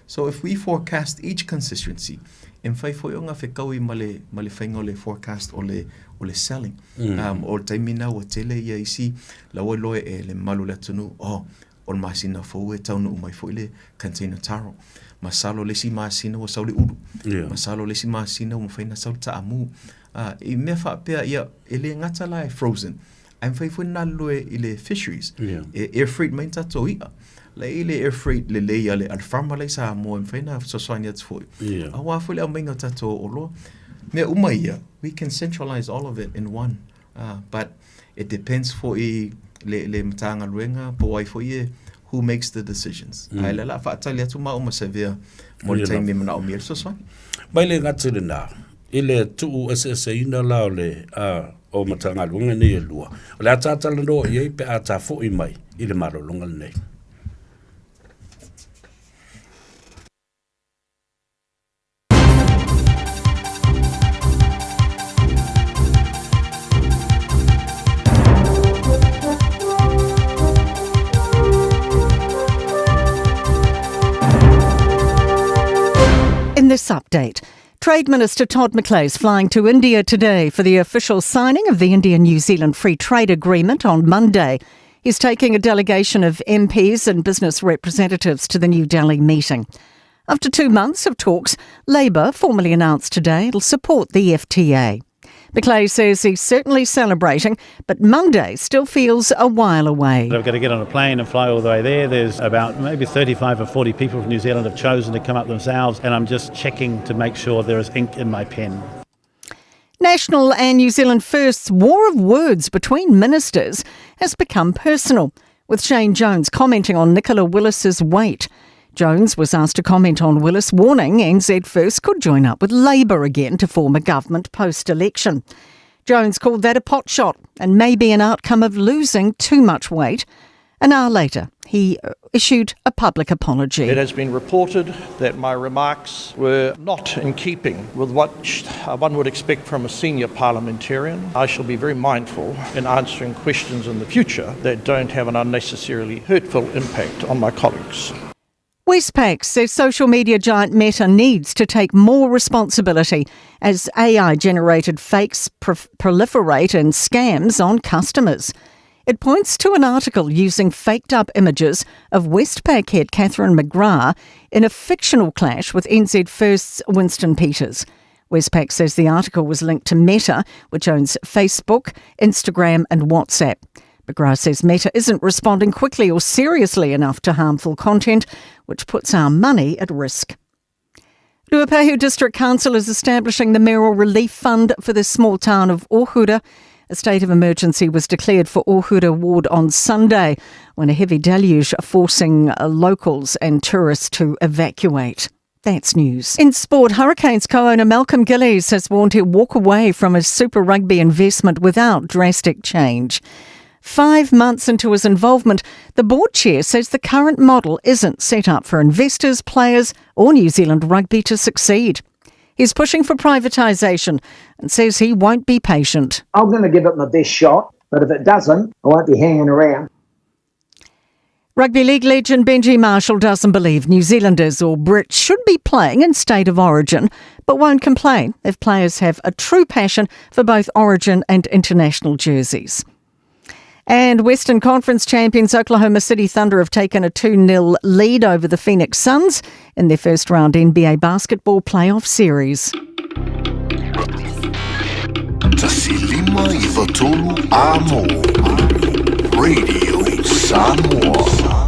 So if we forecast each constituency, e mawhai foi o ngā whekaui ma le, ma le whainga o le forecast o le, o le selling. O le taimi nā ua tele ia isi, la ua loe e le malu le atunu, oh, o le masina fou e taunuu mai foi le container taro. Masalo le isi masina ua sau le ulu. Yeah. Masalo le isi masina ua mafai ona sau le taamu. I mea faapea ia, e le gata la e frozen. Ae mafai foi ona galulue i le fisheries. Yeah. E air freight mai ni tatou i'a. La e i le air freight lelei a le, a le farmer la i Samoa e mafai ona fesoasoani atu foi. Yeah. Aua foi le aumaiga o tatou oloa. Mea uma ia, we can centralize all of it in one. But it depends foi le, le Matagaluega po o ai foi e who makes the decisions. Ae lea o le a faatali atu maua ma Savea mo le taimi e manaomia ai le fesoasoani. Mai le gata i lena, i le tuueseeseina la o le o Matagaluega nei e lua, o le a ta talanoa i ai pe a ta foi mai i le malologa lenei. In this update, Trade Minister Todd McClay is flying to India today for the official signing of the India New Zealand Free Trade Agreement on Monday. He's taking a delegation of MPs and business representatives to the New Delhi meeting. After two months of talks, Labour formally announced today it'll support the FTA. McClay says he's certainly celebrating, but Monday still feels a while away. I've got to get on a plane and fly all the way there. There's about maybe 35 or 40 people from New Zealand have chosen to come up themselves, and I'm just checking to make sure there is ink in my pen. National and New Zealand First's war of words between ministers has become personal, with Shane Jones commenting on Nicola Willis's weight. Jones was asked to comment on Willis, warning NZ First could join up with Labour again to form a government post election. Jones called that a pot shot and may be an outcome of losing too much weight. An hour later, he issued a public apology. It has been reported that my remarks were not in keeping with what one would expect from a senior parliamentarian. I shall be very mindful in answering questions in the future that don't have an unnecessarily hurtful impact on my colleagues. Westpac says social media giant Meta needs to take more responsibility as AI generated fakes proliferate and scams on customers. It points to an article using faked up images of Westpac head Catherine McGrath in a fictional clash with NZ First's Winston Peters. Westpac says the article was linked to Meta, which owns Facebook, Instagram, and WhatsApp. McGrath says Meta isn't responding quickly or seriously enough to harmful content, which puts our money at risk. Ruapehu District Council is establishing the Mayoral Relief Fund for the small town of Ohura. A state of emergency was declared for Ohura Ward on Sunday when a heavy deluge forcing locals and tourists to evacuate. That's news. In sport, Hurricanes co-owner Malcolm Gillies has warned he'll walk away from his Super Rugby investment without drastic change. Five months into his involvement, the board chair says the current model isn't set up for investors, players, or New Zealand rugby to succeed. He's pushing for privatisation and says he won't be patient. I'm going to give it my best shot, but if it doesn't, I won't be hanging around. Rugby league legend Benji Marshall doesn't believe New Zealanders or Brits should be playing in state of origin, but won't complain if players have a true passion for both origin and international jerseys. And Western Conference champions Oklahoma City Thunder have taken a 2 0 lead over the Phoenix Suns in their first round NBA basketball playoff series. Amo. Radio Samoa.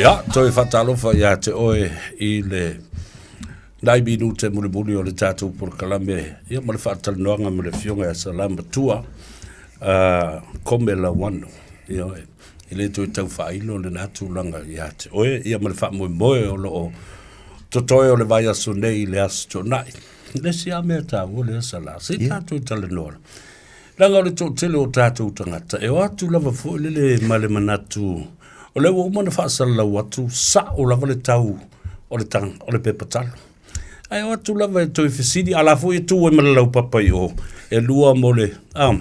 Ia, toe faatalofa iā te oe i le nai minute mulimuli o le tatou polokalame, ia ma le faatalanoaga ma le Afioga ia Salamatua uh, Kome Lauano. Ia, e le toe tau faailo lena tulaga iā te oe, ia ma le faamoemoe o loo totoe o le vaiaso nei i le Aso Toonai. Le isi lava mea taua lea Sala, se i tatou talanoa. Leaga o le toatele o tatou tagata, e o atu lava foi lele ma le manatu, o lea ua uma ona faasalalau atu, sao lava le tau o le, tang, o le pepa talo. Ae o atu lava e toe fesili, a la foi e tu ai ma le laupapa i o, e lua mo le, um,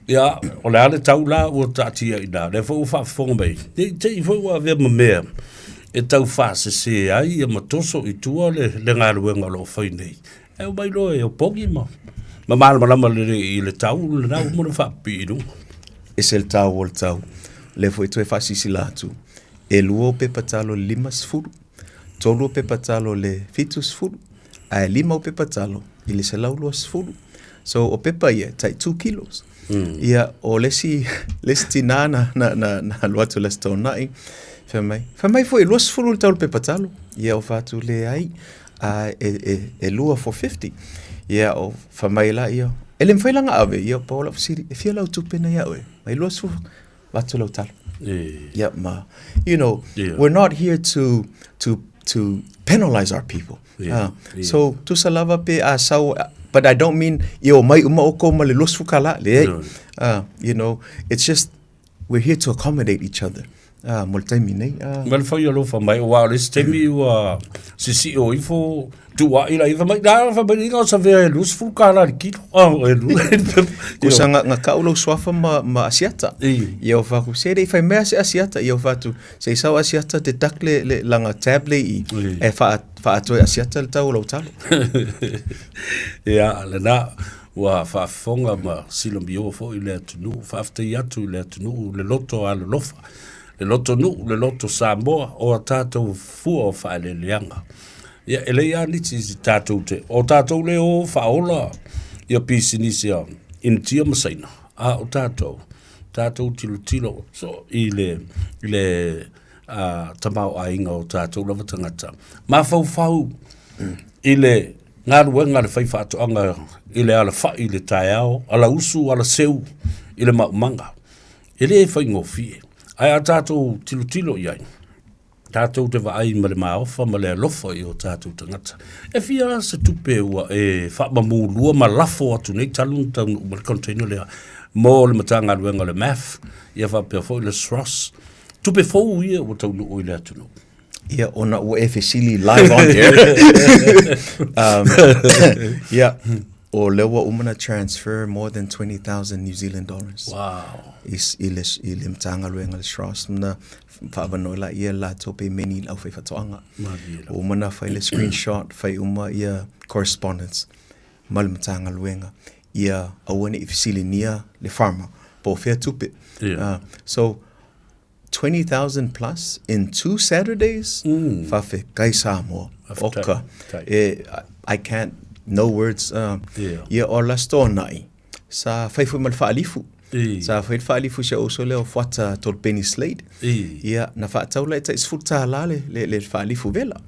ia, o le a le tau la ua taatia i ina, lea foi ua faafofoga mai, ne i te i foi ua avea ma mea e tau faasesē ai ia ma toso i tua le, le galuega o lo o fai nei. E omai loa e opogi ma, ma malamalama lelei i le tau lena ua uma ona faapipii i luga. Ese le tau o le tau. Lea foi toe faasilasila atu, e lua ou pepa talo i le 50, tolu ou pepa talo i le 70, ae lima ou pepa talo i le 120. So o pepa ia, tai 2 kilos. Mm. Ia, o le isi, le isi tinā na, na, na, na alu atu le Aso Toonai, fai mai, fai mai foi e 20 le tau o le pepa talo. Ia, o fai atu leai, a, e, e, e lua for 50. Ia, o fai mai la ia, e le mafai la ona ave, ia, pau lau fesili, e fia lau tupe na ia oe? Mai 20, avatu lau talo. Yeah. Ia, ma, you know, yeah. we're not here to, to, to penalize our people. Yeah. Uh, yeah. So, tusa lava pe a sau, but I don't mean, ia omai uma oukou ma le 20 kālā, leai. No. You know, it's just, we're here to accommodate each other. Uh, mo le taimi nei. Uh, Ma le fai alofa mai, aua o le isi taimi ua sisio ifo, tuuai la ifa mai, na fai mai inga o Savea e 20 kālā le kilo. Oh, e lu. Kusa nga, nga kau lau suafa ma, ma Asiata. Ia o faku, se rei fai mea se Asiata. Ia o fatu, se i sau Asiata te tak le, le langa tab le i. E wha, wha atoe Asiata le tau lau talo. Ia, le na, ua faafofoga ma silomio foi le atunuu, faafetai atu i le atunuu le loto alolofa, le loto nuu, le loto Samoa, o a tatou fua o faaeleeleaga. Ia, e leai lava nisi i tatou te, o tatou le o faaola ia pisinisi a Initia ma Saina, a o tatou, tatou tilotilo so, i le, i le uh, tamaoaiga o tatou lava tagata. Mafaufau i le galuega a le faifaatoaga i le alafai i le taeao, alausu, alaseu i le maumaga. E le faigofie. Ae a tatou tilotilo i ai, tatou te vaai ma le maofa ma le alofa i o tatou tagata. E fia se tupe ua e faamamulua ma lafo atu nei talu ona taunuu mai le container lea mo le Matagaluega o le MAF, ia faapea foi le SROS. Tupe fou ia ua taunuu i le atunuu. Ia, ona ua e fesili live on air. um, ia, o lea ua uma na transfer more than 20,000 New Zealand dollars. Wow. I, i le, i le Matagaluega le SROS na faaavanoa laia latou pemeni i le aufaifaatoaga. Ua uma na fai le screenshot, fai uma ia correspondence ma le Matagaluega ia aua ne i fesiligia le farmer po o fea tupe. Yeah. Uh, so, 20,000 plus in two Saturdays, mm. Faafetai Samoa. Oka. E, I can't, no words. Uh, yeah. Ia o le Aso Toonai, sa fai foi ma le faalifu. Sa fai le faalifu si ou uso lea o Fuata Tolopeni Slade. Ia, na faatau la e tai $10 le, le, le faalifu vela.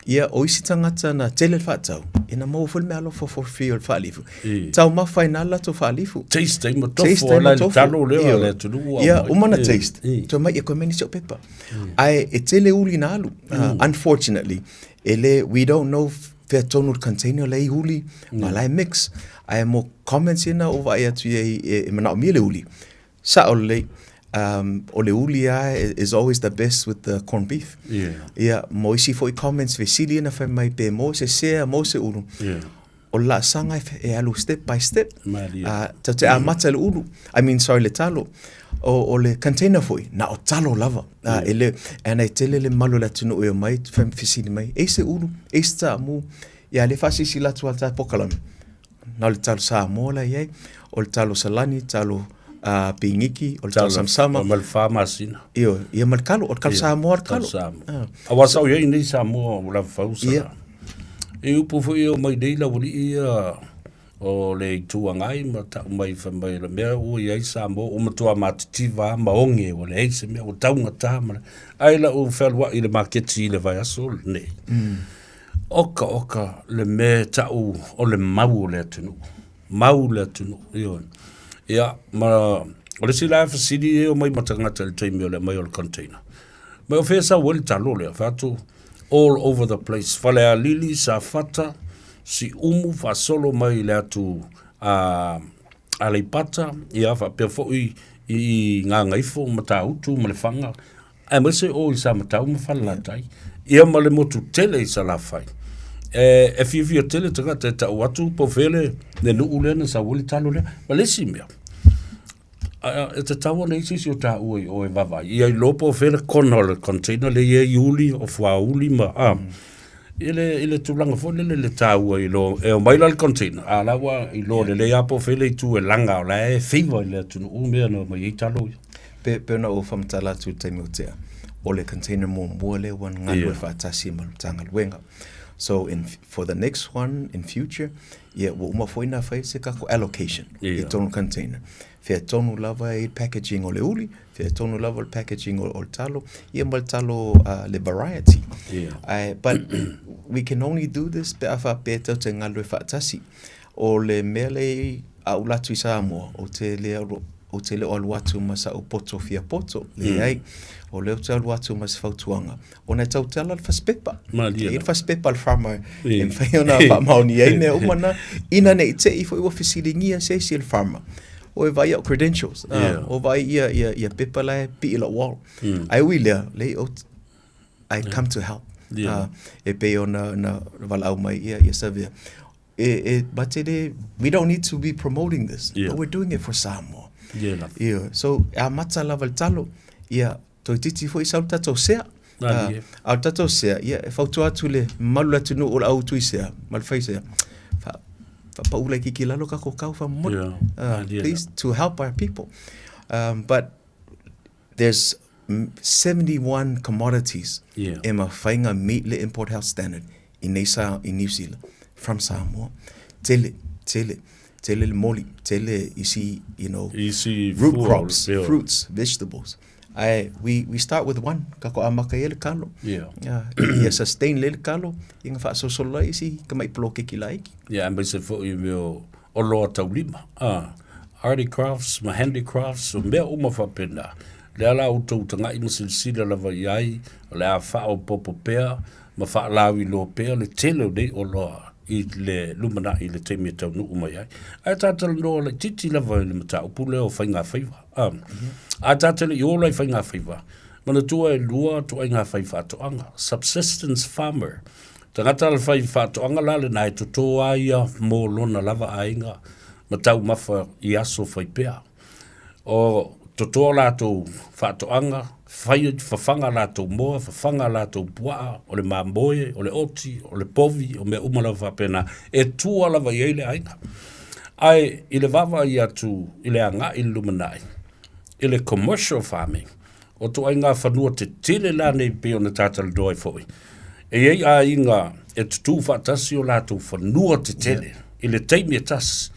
Ia, o isi tagata na tele le faatau, ia na maua foi le meaalofa for free o le faalifu. Taumafa ai na le latou faalifu. Taste ai ma tofu ai le talo lea a le atunuu ua Ia, uma na taste. Toe mai, ia koe mai nisi o pepa. Ae e tele uli na alu. Unfortunately, e le, we don't know fea tonu le container la e i uli, ma la e mix. Ae mo comments ia na ou vaai atu i ai e manaomia le uli. Sao lelei, um, o le uli lava is always the best with the corned beef. Yeah. Ia, mo isi foi comments fesili ia na fai mai pe maua se sea, maua se ulu. Yeah. O le laasaga e, e alu step by step. Malie. Uh, tatou te amata i le ulu. I mean, sorry, le talo. O, o le container foi, na o talo lava. Uh, yeah. E le, and e tele le mamalu o le atunuu e omai, fesili mai, e i se ulu, e i se taamu. Ia, le faasilasila atu lava le ta polokalame. Na o le talo Samoa la e i ai, o le talo salani, talo uh, piniki, o le talo samsama. Ma le wha masina. Io, ia ma le kalo, o le kalo Samoa le kalo. Samoa. Ah. Aua sa o iai nei Samoa o lava fausa. Ia. E upu foi e o mai nei la wali ia o le itu agai ma tau mai fai mai le mea ua i ai Samoa ua matua matitiva ma oge ua leai se mea ua taugata ma ai la u fealuai i le maketi i le vaiaso lenei. Mm. Oka oka le mea e ta'u o le mau o le atunuu, mau le atunuu, ioe. Ia, ma o le isi la fesili e omai ma tagata i le taimi o le aumai o le container. Ma o fea sau ai le talo lea, fai atu, all over the place, Falealili, Safata, Siumu, faasolo mai i le atu a Aleipata, ia faapea foi i Gagaifo, Matautu ma Lefaga, aemaise o i Samatau ma Falelatai, ia ma le motu tele i Salafai. E, e fiafia tele tagata e tau atu po o fea le, le nuu lea na sau ai le talo lea. Ma le isi mea, A e tatau ona i ai se isi o taua i o e vaavaai, ia iloa po o fea le kona o le container lea e i ai uli, o fuauli ma, a, i le, i le tulaga foi lele le taua i lo, e omai la le container, a o la ua iloa lelei lava po o fea le itu e laga o la e favor i le atunuu mea na omai ai talo ia. Pe, pei ona ou faamatala atu i le taimi ua tea, o le container muamua lea ua galue faatasi ma le Matagaluega. So in, for the next one in future, ia ua uma foi ona fai se tatou allocation i totonu o le container. Fea tonu lava e i ai le packaging o le uli, fea tonu lava le packaging o le talo, ia ma le talo le variety. Ae, but we can only do this pe a faapea tatou te galue faatasi. O le mea lea e i ai a ou alu atu i Samoa, ou te le alu, ou te le o alu atu ma sa'u poto fia poto, leai. O lea ou te alu atu ma se fautuaga, ona e tautala le fasipepa. Malie E i ai le fasipepa a le farmer e mafai ona faamaonia ai mea uma na, ina ne i te i foi ua fesiligia se isi e le farmer, Oi vaai i au credentials, o vaai ia pepa la e pii i lou wall. Ae ui i lea, leai ou te, I come to help. E pei ona valaau mai ia Savea. E, e, mate le, we don't need to be promoting this, but we're doing it for Samoa. Yeah, lava. Ia, so, e amata lava le talo, ia, toeitiiti foi sau le tatou sea. A o le tatou sea, ia, e fautua atu le mamalu o le atunuu o le au tui sea, ma le fai sea, fa, faapau laitiiti i lalo tatou kau faamolemole. Please, to help our people. But there's 71 commodities e mafai ona meet le import health standard i nei sa, i New Zealand from Samoa. Tele, tele, tele le moli, tele isi, you know, isi root crops, fruits, vegetables. Ae we start with one, tatou amata ai le kalo. Yeah. Ia sustain lelei le kalo, ia ona faasolosolo ai isi tamai poloketi laiti. Yeah, aemaise foi i mea o oloa taulima, articrafts ma handicrafts, o mea uma faapena. Lea la outou tagai ma silasila lava i ai, o le a faaopoopo pea ma faalauiloa pea le tele o nei oloa i le lumanai i le taimi e taunuu mai ai. Ae ta talanoa laitiiti lava i le mataupu lea o faigafaiva. A ta te le i ola i faigafaiva, manatua e lua ituaiga fai faatoaga, subsistence farmer, tagata le fai faatoaga la lena e toto lava ia mo lona lava aiga ma taumafa i aso fai pea. O toto a latou faatoaga, fai fafaga a latou moa, fafaga a latou puaa, o le mamoe, o le oti, o le povi, o mea uma lava faapena, e tua lava i ai le aiga. Ae i le vaavaai atu i le agai i le lumanai, i le commercial farming, o ituaiga fanua tetele la nei pei ona ta talanoa ai foi, e i ai aiga e tutū faatasi o latou fanua tetele i le taimi e tasi.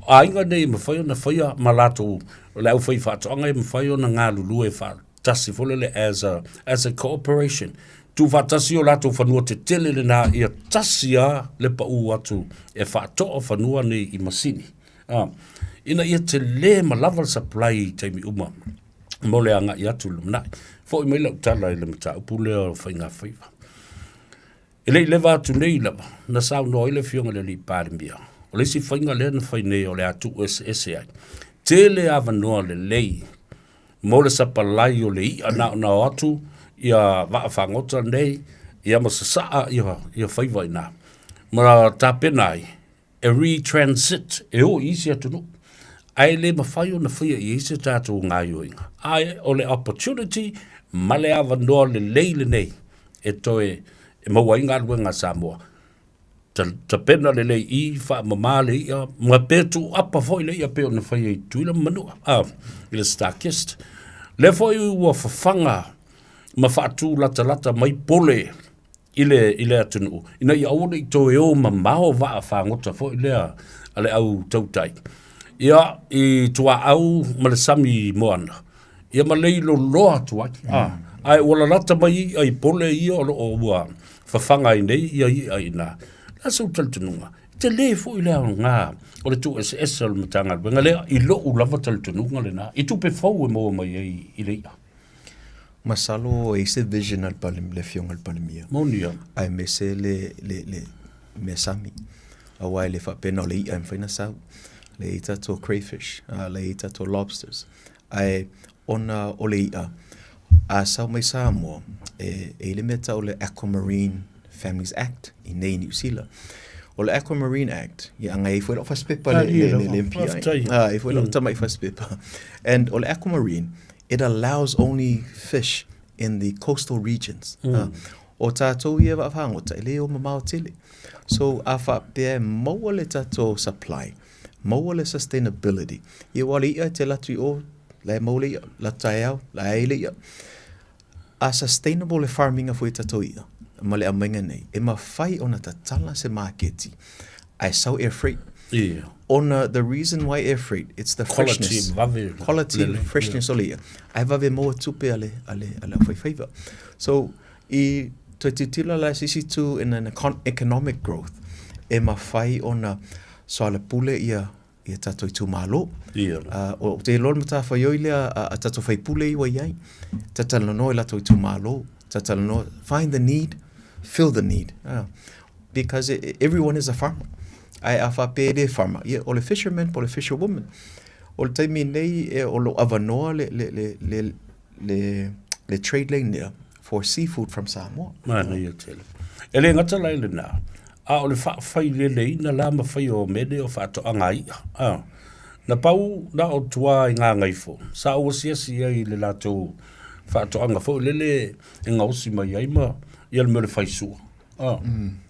O aiga nei e mafai ona faia ma latou, o le aufaifaatoaga e mafai ona galulue faatasi foi lele as a, as a cooperation. Tuufaatasi o latou fanua tetele lena ia tasi lava le pau atu e faatoa fanua nei i masini. A, ina ia tele ma lava le supply i taimi uma mo le agai atu i le lumanai. Foi mai lau tala i le mataupu lea o faigafaiva. E le i leva atu nei lava, na saunoa ai le Afioga i le Alii Palemia, o le isi faiga lea na fai nei o le a tuueseese ai. Tele avanoa lelei mo le sapalai o le i'a na ona o atu ia vaa fagota nei ia ma sasaa ia, ia faiva i ina. Ma tapena ai e re-transit e o i isi atunuu. Ae le mafai ona faia i ai se tatou gaoioiga. Ae o le opportunity ma le avanoa lelei lenei e toe e maua ai galuega a Samoa. Tapena lelei i, faamama le i'a, ma pe tuuapa foi le i'a pei ona fai ai i Tutuila ma Manua, a, i le StarKist. Lea foi ua fafaga ma faatulatalata mai pole i le, i le atunuu, ina ia aua ne i toe o mamao vaa fagota foi lea a le au tautai. Ia, i tuaau ma le sami moana, ia ma lei loloa atu ai. Mm. Ae ua lalata mai i'a i pole ia o lo o ua fafaga ai nei ia i'a i ina. Le a sou talitonuga? Tele foi le aoga o le tuueseese o le Matagaluega lea i lou lava talitonuga lena, i tupe fou e maua mai ai i le i'a. Masalo e i ai se vision a le Palemia, le Afioga i le Palemia. Moni lava. Aemaise le, le, le mea sami. Aua e le faapea na o le i'a e mafai ona sau. Lea e i ai tatou crayfish, lea e i ai tatou lobsters. Ae ona o le i'a, a sau mai Samoa, e, e i ai le mea e tau o le Aquamarine Families Act i nei i Niu Sila. O le Aquamarine Act, ia aga e i ai foi lau fasipepa le, le, le, le MPI. Ah, e i foi lau tamai fasipepa. And o le Aquamarine, it allows only fish in the coastal regions. Ah, o tātou ia vaafagota, e le o mamao tele. So, a faapea e maua le tatou supply, maua le sustainability, ia ua le i'a e te alu atu i o, la e maua le i'a, la taeao, la e ai le i'a. A sustainable le farming a foi e tatou i'a ma le aumaiga nei, e mafai ona tatala se maketi ae sau air freight. Ia. Ona the reason why air freight, it's the freshness. Quality vave. Quality and freshness o le i'a. Ae vave maua tupe a le, a le, a le aufaifaiva. So, i toe tilotilo la se isi itu in an economic growth, e mafai ona soalepule ia ia tatou itumalo. Ia. Ou te iloa le matafaioi lea a tatou faipule ia ua i ai, talatalanoa i latou itumalo, talatalanoa, find the need, fill the need. Because everyone is a farmer. Ae a faapea e le farmer, ia o le fisherman po o le fisherwoman. O le taimi nei e, o lo o avanoa le, le, le, le, le, le trade lane lea for seafood from Samoa. Manaia tele. E le gata la i lena, a o le faafaileleina la ma faia o mea nei o faatoaga i'a. A, na pau na o tua i Gagaifo, sa ou asiasi i ai i le latou faatoaga foi lele e gaosi mai ai ma ia le mea o le faisua. A,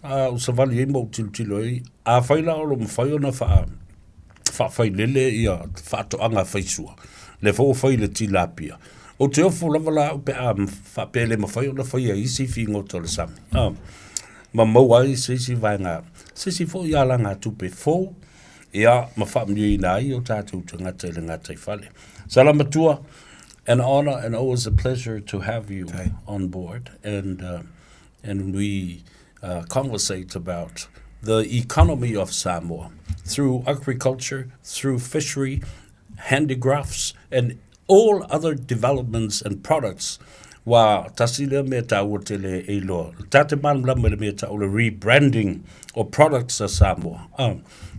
a ou savali ai ma ou tilotilo ai, afai la o lo o mafai ona faa faafailele ia faatoaga faisua, lea foi ua fai i le tilapia. Ou te ofo lava la au pe a faapea e le mafai ona faia e isi figota o le sami, a, ma maua ai se isi vaega, se isi foi alagatupe fou, ia, ma faamanuiaina ai o tatou tagata i le gataifale. Salamatua, an honor and always a pleasure to have you on board and, and we conversate about the economy of Samoa through agriculture, through fishery, handicrafts and all other developments and products ua tasi lea mea taua tele e iloa. Ta te malamalama i le mea tau o le rebranding o products a Samoa. Ah,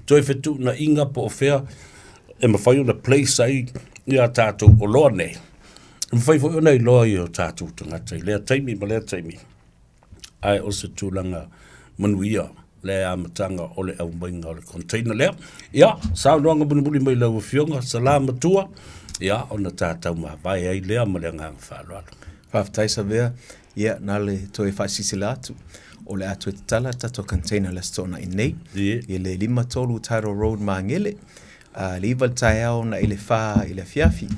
toe fetuunaiga po o fea e mafai ona place ai ia tatou oloa nei. E mafai foi ona iloa i o tatou tagata i lea taimi ma lea taimi. Ae o se tulaga manuia le amataga o le aumaiga o le container lea. Ia, saunoaga mulimuli mai lau Afioga, Salā Matua, ia, ona tatou mavae ai lea ma le agaga faaaloalo. Faafetai Savea, ia na le toe faasilasila atu, o le a toe tatala le tatou container i le Aso Toonai nei, i le 53 Tidal Road Magele, A le 9 i le taeao na i le 4 i le afiafi.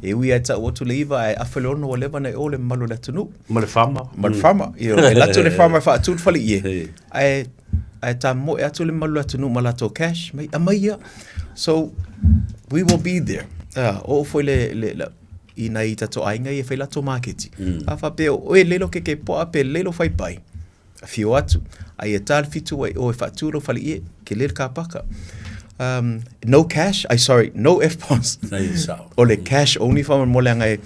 E ui lava e tau atu le 9 ae afa i le 6 ua leva ona e o le mamalu o le atunuu. Ma le farmer. Ma le farmer. Ioe, e alu atu le farmer e faatu le faleie, ae, ae tamoe atu le mamalu o le atunuu ma latou cash, mai, aumai ia. So, we will be there. Uh, oo foi le, le, le i nai tatou aiga ia e fai latou maketi. A faapea, o oe lei lou kekepoa pe lei lou faipai, Afio atu, a ia ta le fitu ai oe faatu lou faleie, kele le kapaka. Um, no cash, I sorry, no EFTPOS. O le cash only faamolemole leaga e,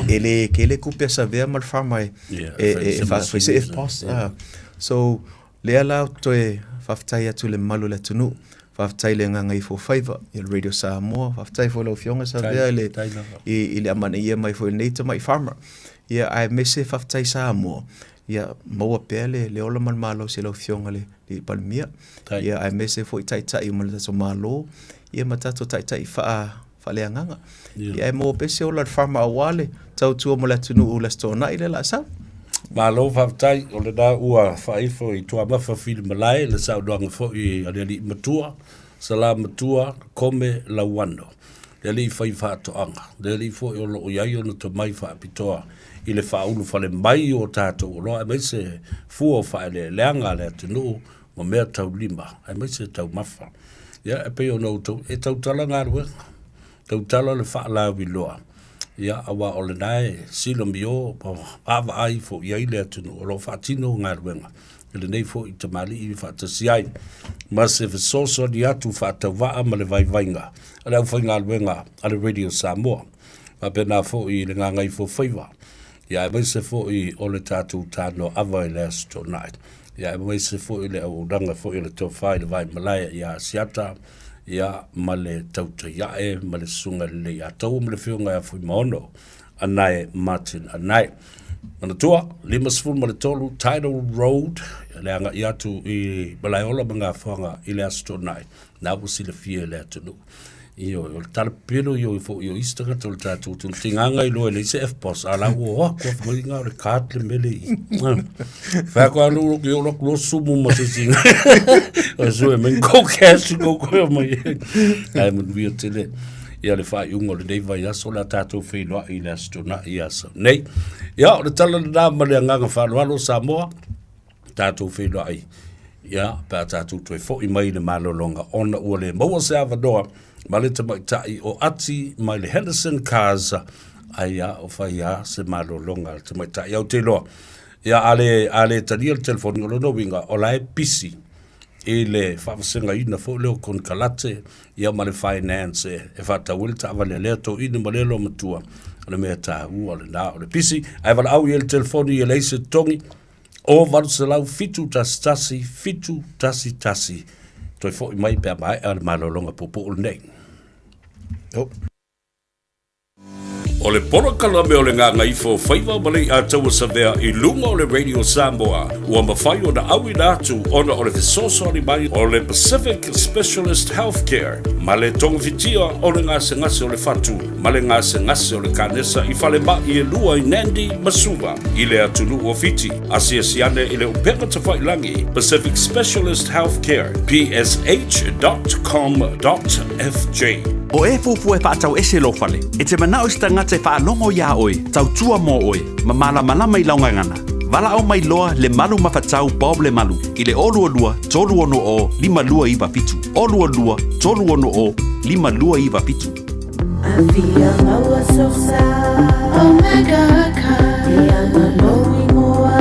e, e le kele kupe a savea ma le farmer e, yeah, e, e, e fai se EFTPOS. Yeah. So, lea la ou toe faafetai atu i le mamalu o le atunuu, faafetai i le Gagaifo Faiva, i le Radio Samoa, faafetai foi i lau Afioga Savea i le, i, i le amanaia mai foi o lenei tamai farmer. Ia, aemaise faafetai Samoa, ia maua pea le, le ola ma le malosi i lau Afioga i le Alii Palemia, ia, aemaise foi Taitai uma o le tatou Malo, ia ma tatou Taitai faa, faaleagaga. Ia, ae maua pea se ola i le farmer aua le tautua mo le atunuu i le Aso Toonai lea o le a sau. Malo faafetai, o lena ua faaifo i Tuamafa Filimalae le saunoaga foi a le Alii Matua, Salā Matua, Kome Lauano. le alii faifaatoaga, le alii foi o lo o i ai ona tomai faapitoa i le faaulufale mai o tatou oloa aemaise fua o faaeleeleaga a le atunuu ma mea taulima aemaise taumafa. Ia, e pei ona outou, e tautala galuega, tautala le faalauiloa, ia, aua o lena e silomio ma vaavaai foi i ai le atunuu o lo o faatino galuega i lenei foi tamalii faatasi ai ma se fesoasoani atu faatauvaa ma le vaivaiga a le aufaigaluega a le Radio Samoa, faapena foi i le Gagaifofaiva, ia aemaise foi o le tatou tanoaava i le Aso Toonai, ia aemaise foi le auaunaga foi o le Tofa i le Vaimalae ia Asiata, ia ma le Tautaiae ma le Susuga i le Leiataua ma le Afioga ia Fuimaono Anae Martin Anae. Manatua, 53 Tidal Road, le agai atu i Malaeola ma Gafoaga i le Aso Toonai. Na ua silafia e le atunuu. Ioe, o le tala pepelo ioe foi o isi tagata o le tatou atunuu. Tigaga i loa e leai se FPOS, a la ua o atu a fai mai na o le card le mele i. Fai atu a lou loto i o atu loa sumu ma se isi. O sue mai go cash go koe mai. Ae manuia tele ia le faaiuga o lenei vaiaso o le a tatou feiloai i le Aso Toonai ia sau nei. Ia, o le tala lena ma le agaga faaaloalo Samoa, tatou feiloai ia pe a tatou toe foi mai i le malologa ona ua le maua se avanoa ma le tamaitai o Ati mai le Henderson Cars ai a o fai a se malologa a le tamaitai au te iloa. Ia a le, a le talia le telefoni o lona uiga o la e pisi i le faavasegaina foi lea o konekarate ia ma le finance e faatau ai le taavale a lea toeaina ma lea loomatua. O le mea taua lena o le pisi. Ae valaau i ai le telefoni e leai se totogi o 800 711 711. Toe foi mai pe a maea le malologa puupuu lenei. Oh. O le polokalame o le Gagaifo Faiva ma Leiataua Savea i luga o le Radio Samoa ua mafai ona auina atu ona o le fesoasoani mai o le Pacific Specialist Healthcare ma le togafitia o le gasegase o le fatu ma le gasegase o le kanesa i falemai e lua i Nandi ma Suva i le atunuu o Fiti. Asiasi ane i le upega tafailagi Pacific Specialist Healthcare, psh.com.fj. O e fuafua e faatau ese lou fale, e te manao i se tagata e faalogo iā oe, tautua mo oe, ma malamalama i lau gagana. Valaau mai loa Lemalu Mafatau Bob Lemalu i le 022 360 5297, 022 360 5297. Afia maua sosa Omega Car Ia na lou ingoa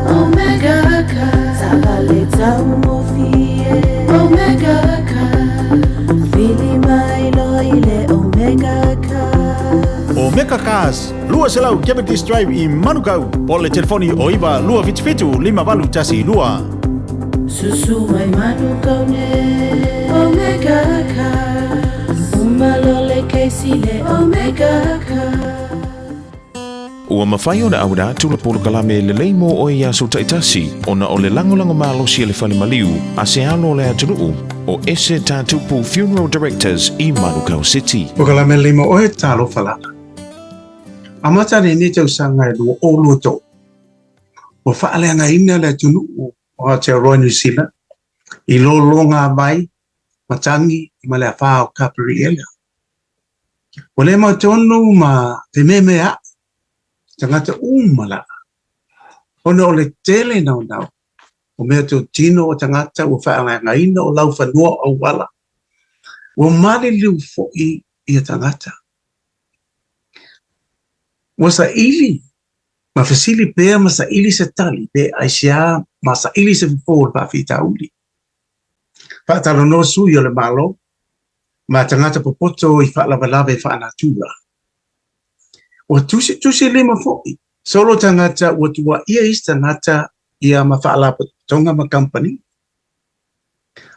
Omega Car Taavale taugofie Omega Car Vili mai loa i le Omega Car Omega Cars, 200 Cavendish Drive i Manukau. Po le telefoni o 9 277 5812. Susu mai Manukau nei Omega Cars Uma loa le kesi le Omega Cars. Ua mafai ona auina atu le polokalame lelei mo oe i aso taitasi ona o le lagolago malosi a le fale maliu a se alo o le atunuu o Ese Tatupu Funeral Directors i Manukau City. Polokalame lelei mo oe, talofa lava. Amata lenei tausaga e 2023, ua faaleagaina le atunuu o Aotearoa New Zealand i lologa vai, matagi ma le afā o Kaperiela. Ua le mautonu ma fememeaʻi tagata uma lava, ona o le tele naunau o mea totino o tagata ua faaleagaina o laufanua o auala, ua maliliu foi ia tagata. Ua saili ma fesili pea ma saili se tali pe aisea ma saili se fofo o le faafitauli. Faatalanoa sui o le Malo ma tagata popoto i faalavelave faanatura. Ua tusitusi lima foi solo tagata ua tuuaia isi tagata ia ma faalapotopotoga ma kamupani.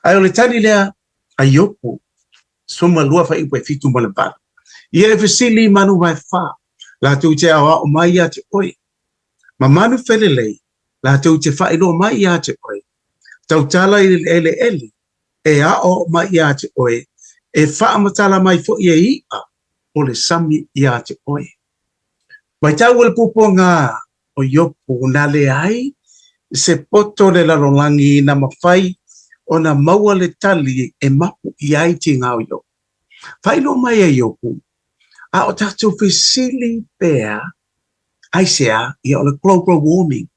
Ae o le tali lea a Iopu, 12 fuaiupu e 7 ma le 8, ia e fesili i manu vaefa, latou te aoao mai ia te oe, ma manu felelei, latou te faailoa mai ia te oe, tautala i le eleele, e aoao mai ia te oe, e faamatala mai foi e iʻa o le sami ia te oe. Matau le puapuaga o Iopu na leai se poto o le lalolagi na mafai ona maua le tali e mapu i ai tiga o Iopu. Faailoa mai e Iopu, a o tatou fesili pea, aisea, ia o le global warming.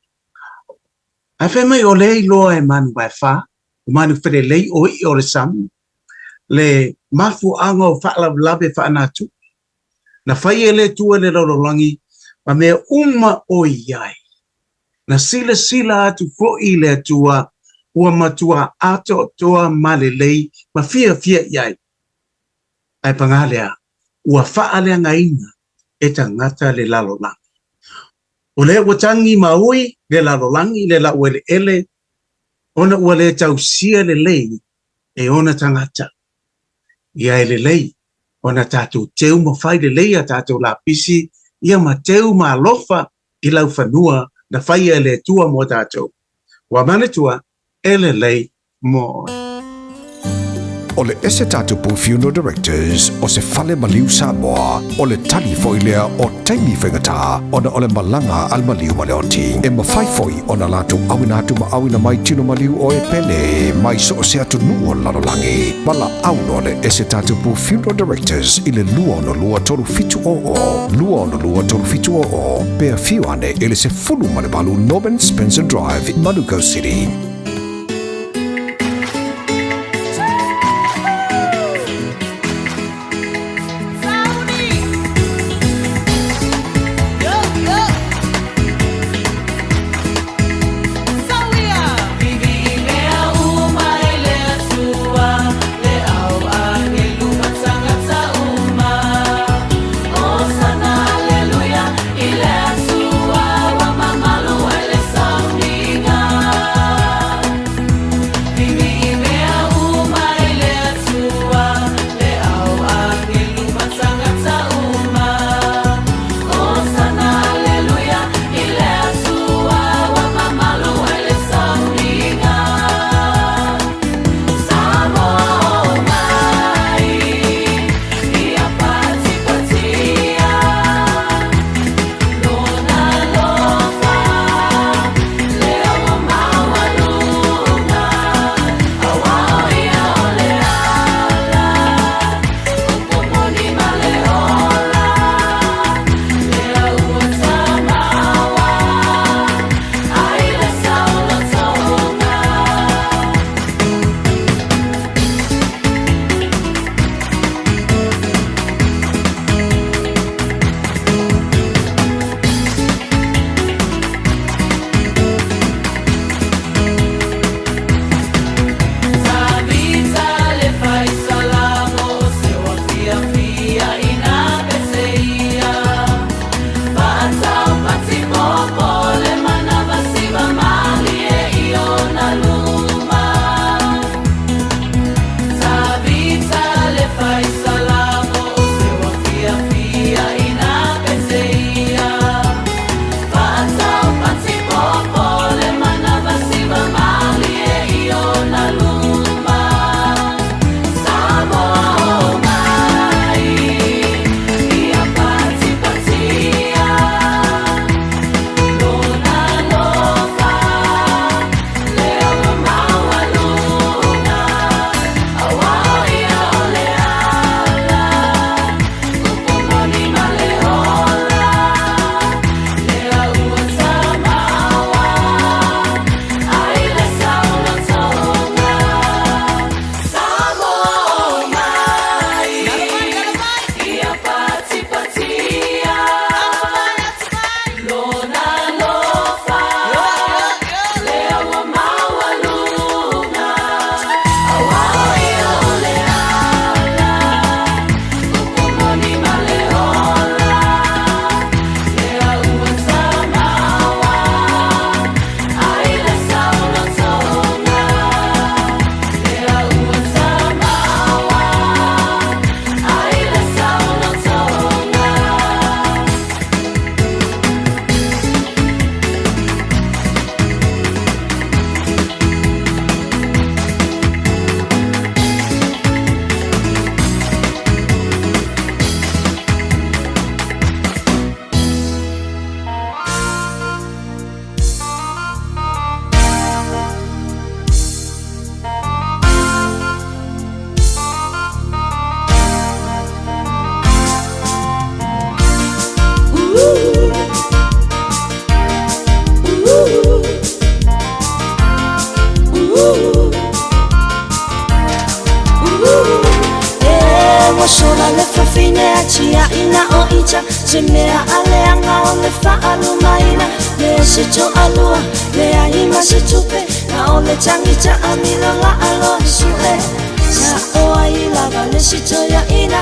Ae fai mai o lea iloa e manu vaefa, o manu felelei, o iʻa o le sami, le mafuaaga o faalavelave faanatupe Na fai e le Atua le lalolagi ma mea uma o i ai. Na silasila atu foi le Atua ua matua atoatoa ma lelei ma fiafia i ai. Ae pagā lea, ua faaleagaina e tagata le lalolagi. O lea ua tagi ma ui le lalolagi le laueleele ona ua le tausia lelei e ona tagata. Ia e lelei ona tatou teu ma fai lelei a tatou lapisi ia ma teu ma alofa i laufanua na faia e le Atua mo tatou. Ua manatua, e lelei mo oe. O le Ese Tatupu Funeral Directors o se fale maliu Samoa, o le tali foi lea o taimi faigata ona o le malaga a le maliu ma le oti. E mafai foi ona latou auina atu ma auina mai tino maliu o e pele mai so o se atunuu o le lalolagi. Valaau loa le Ese Tatupu Funeral Directors i le 262 3700, 262 3700, pe afio ane i le 18 Norman Spencer Drive, Manukau City. Ua sola le fafine a tiaʻina o ita Se mea a leaga o le faalumaina Le se toalua leai ma se tupe Na o le tagita amilo laalo i suʻe Sa o ai lava le si toeaʻina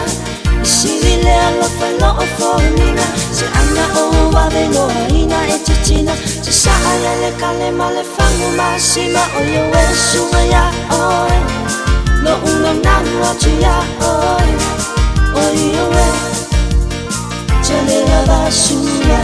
E sili le alofa i loo foliga Se aga ou vave loaina e titina Se saa ia le kale ma le fagu masima O ioe suga iā oe Loʻu naunau atu iā oe O ioe Tele lava suga.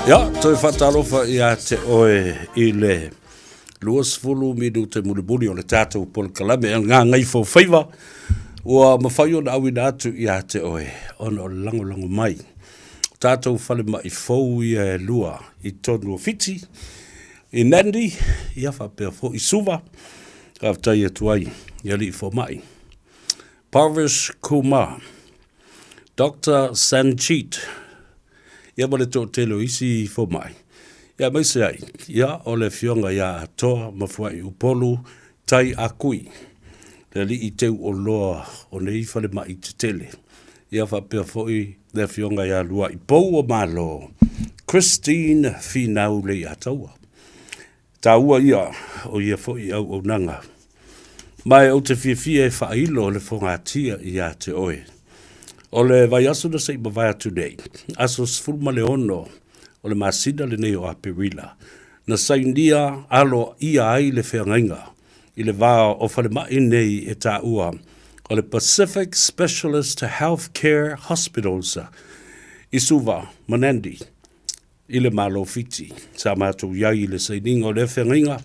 Ia, toe faatalofa ia te oe i le 20 minute mulimuli o le tatou polokalame o Gagaifo Faiva, ua mafai ona auina atu ia te oe ona o le lagolago mai. O tatou falemai fou ia e lua i totonu o Fiti, i Nandi, ia faapea foi i Suva, faafetai atu ai i alii fomai. Parvish Kumar, Doctor Sanjeet, ia ma le toatele o isi fomai, ia aemaise ai, ia o le afioga ia Atoa Mafuai Upolu Tai Akui, le alii teu oloa o nei falemai tetele, ia faapea foi le afioga ia Luai Pou o Malo, Christine Finau Leiataua. Taua ia o ia foi auaunaga. Ma e ou te fiafia e faailo le fogatia ia te oe. O le vaiaso na se i mavae atu nei, aso 16 o le masina lenei o Aperila, na sainia aloaia ai le feagaiga i le va o falemai nei e taua o le Pacific Specialist Health Care Hospitals i Suva ma Nandi i le Malo o Fiti. Sa matou i ai i le sainiga o lea feagaiga,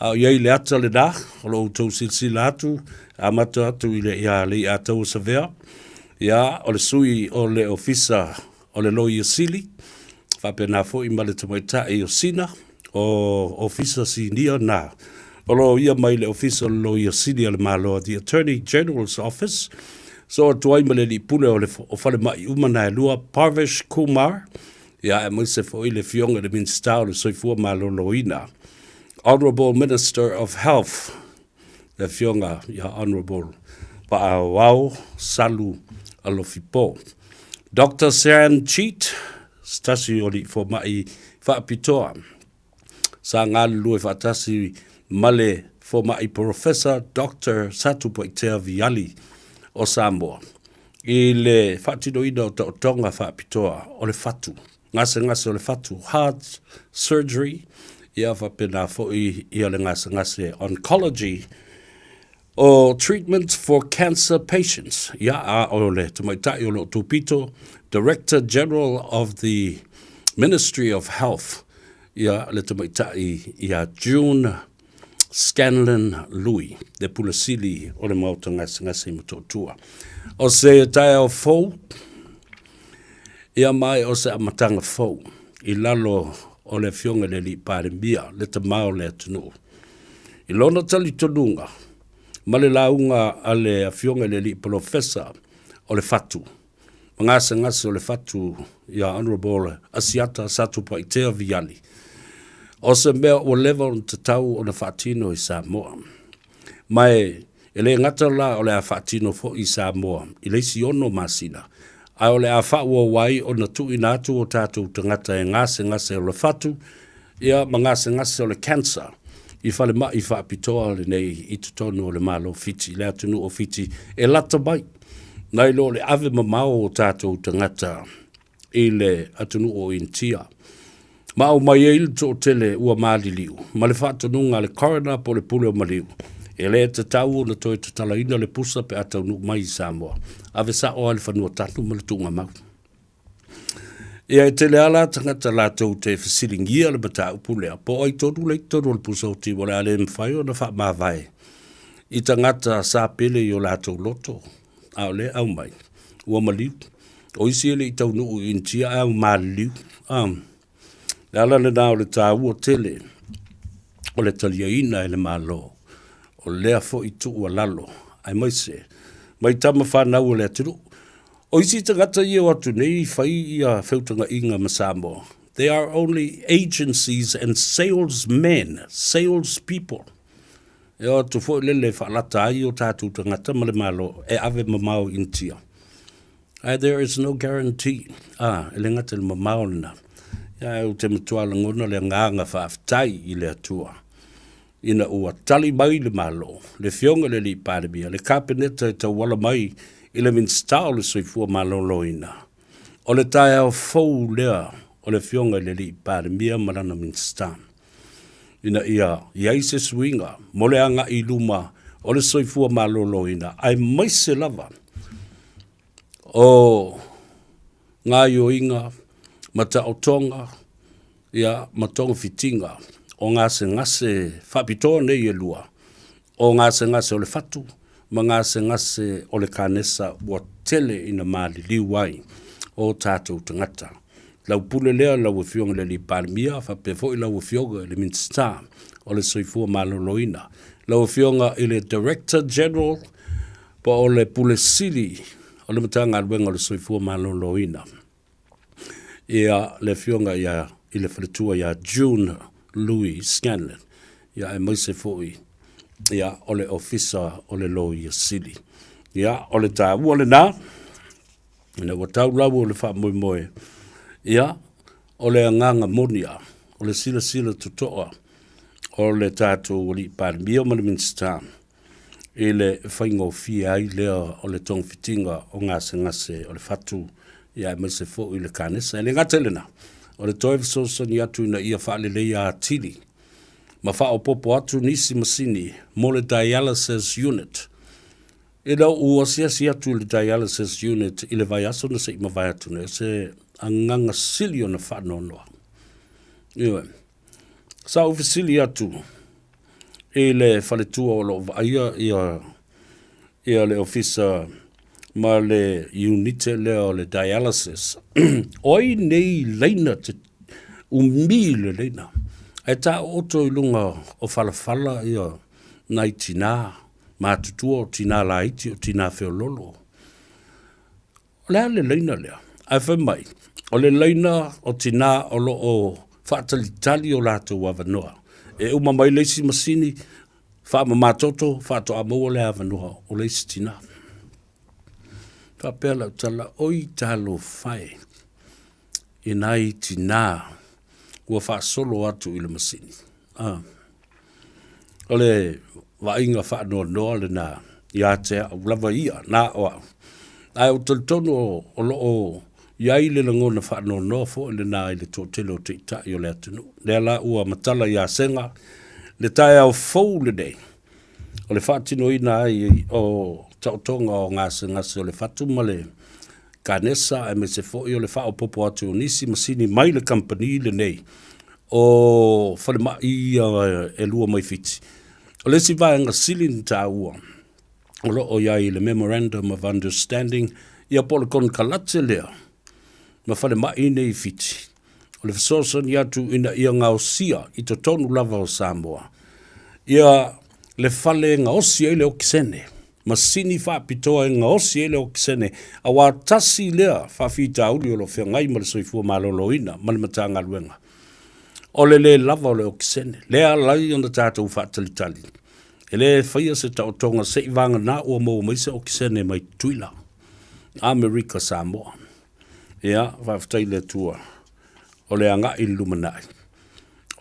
a o i ai le ata lena, o lo outou silasila atu, amata atu i le ia Leiataua Savea, ia, o le sui o le Ofisa o le Loia Sili, faapena foi ma le tamaitai o Sina, o Ofisa Sinia na, o lo o ia mai le Ofisa o le Loia Sili a le Malo, the Attorney General's Office, so atu ai ma le alii pule o le o falemai uma na e lua, Parvesh Kumar, ia aemaise foi le Afioga i le Minisita o le Soifua Maloloina, Honourable Minister of Health, le Afioga ia Honourable Paaoao Salu Alofipo. Doctor Saran Cheat, se tasi o alii fomai faapitoa, sa galulue faatasi ma le fomai Professor Doctor Satupaitea Viali o Samoa i le faatinoina o taotoga faapitoa o le fatu, gasegase o le fatu, heart surgery, ia faapena foi ia le gasegase oncology, o treatment for cancer patients, ia a o le tamaitai o lo o tupito, Director General of the Ministry of Health, ia le tamaitai ia June. Scanlon Lui, le Pule Sili o le Maota Gasegase i Motootua. O se taeao fou, ia mai o se amataga fou i lalo o le Afioga i le Alii Palemia, le Tama o le atunuu. I lona talitonuga ma le lauga a le Afioga i le Alii Polofesa o le Fatu, ma gasegase o le fatu ia Honourable Asiata Satupaitea Viali, o se mea ua leva ona tatau ona faatino i Samoa. Ma e le gata la o le a faatino foi i Samoa i le isi 6 masina, ae o le a faaauau ai ona tuuina atu o tatou tagata e gasegase o le fatu ia ma gasegase o le cancer i falemai faapitoa lenei i totonu o le Malo o Fiti, le atunuu o Fiti e lata mai nai lo le ave mamao o tatou tagata i le atunuu o Initia. Ma aumai ai le toatele ua maliliu ma le faatonuga a le coroner po o le pule o maliu, e le tatau ona toe tatalaina le pusa pe a taunuu mai i Samoa. Ave sao lava i le fanua tanu ma le tuugamau. Ia e tele lava la tagata latou te fesiligia le mataupu lea, po o ai tonu lea i totonu o le pusa oti ua o le a le mafai ona faamavae i tagata sa pele i o latou loto, a o lea e aumai ua maliu. O isi e le i taunuu i Initia ae ua maliliu. A, le ala lena o le taua tele o le taliaina e le Malo o lea foi tuualalo, aemaise mai tama fanau a le atunuu. O isi tagata ia e o atu nei fai ia feutagaiga ma Samoa, they are only agencies and salesmen, sales people. E o atu foi lele e faalata ai o tatou tagata ma le Malo e ave mamao i Initia. Ae there is no guarantee, a, e le gata i le mamao lena. Ia, ae ou te matua lagona le agaga faafetai i le Atua ina ua tali mai le Malo, le Afioga i le Alii Palemia, le Kapeneta e tauala mai i le Minisita o le Soifua Maloloina. O le taeao fou lea o le Afioga i le Alii Palemia ma lana Minisita ina ia i ai se suiga mo le agai i luma o le soifua maloloina, aemaise lava o gaoioiga ma taotoga ia, ma togafitiga o gasegase faapitoa nei e lua, o gasegase o le fatu ma gasegase o le kanesa ua tele ina maliliu ai o tatou tagata. Lau pule lea lau Afioga i le Alii Palemia, faapea foi lau Afioga i le Minisita o le Soifua Maloloina, lau Afioga i le Director General po o le Pule Sili o le Matagaluega o le Soifua Maloloina, ia le Afioga ia i le faletua ia June Louis Scanlon, ia aemaise foi ia o le Ofisa o le Loia Sili. Ia o le taua lena, ina ua tau lau o le faamoemoe, ia o le agaga moni lava, o le silasila totoa o le tatou Alii Palemia ma le Minisita i le faigofie ai lea o le togafitiga o gasegase o le fatu ia aemaise foi le kanesa. E le gata i lena, o le toe fesoasoani atu ina ia faaleleia atili ma faaopoopo atu nisi masini mo le dialysis unit. Ina ua asiasi atu i le dialysis unit i le vaiaso na se i mavae atu nei, o se agaga sili ona faanoanoa. Ioe. Sa ou fesili atu i le faletua o lo o vaaia ia, ia le ofisa ma le unite lea o le dialysis. O ai nei laina te umi le laina? Ae taooto i luga o falafala ia nai tinā matutua o tinā laiti o tinā feololo. O le a le laina lea? Ae fai mai, o le laina o tinā o lo o faatalitali o latou avanoa. E uma mai le isi masini, faamamatoto, faatoa maua le avanoa o le isi tinā. Faapea lau tala, oi talofa e i nai tinā ua faasolo atu i le masini. Ah. O le vaaiga faanoanoa lena ia te au lava ia, na o au. Ae ou te talitonu o lo o i ai le lagona faanoanoa foi lena i le toatele o taitai o le atunuu. Lea la ua matala ia Sega le taeao fou lenei o le faatinoina ai o taotoga o gasegase o le fatu ma le kanesa aemaise foi o le faaopoopo atu o nisi masini mai le kamupani lenei o falemai ia e lua mai Fiti. O le isi vaega sili ona taua o lo o i ai i le Memorandum of Understanding, ia po o le konekarate lea ma falemai nei i Fiti, o le fesoasoani atu ina ia gaosia i totonu lava o Samoa ia le fale e gaosi ai le okesene, masini faapitoa e gaosi ai le okesene, aua tasi lea faafitauli o lo o feagai ma le soifua maloloina ma le Matagaluega, o le le lava o le okesene. Lea e ala ai ona tatou faatalitali, e le faia se taotoga se i vagana ua maua mai se okesene mai Tutuila, Amerika Samoa. Ia, faafetai i le Atua o le agai i le lumanai.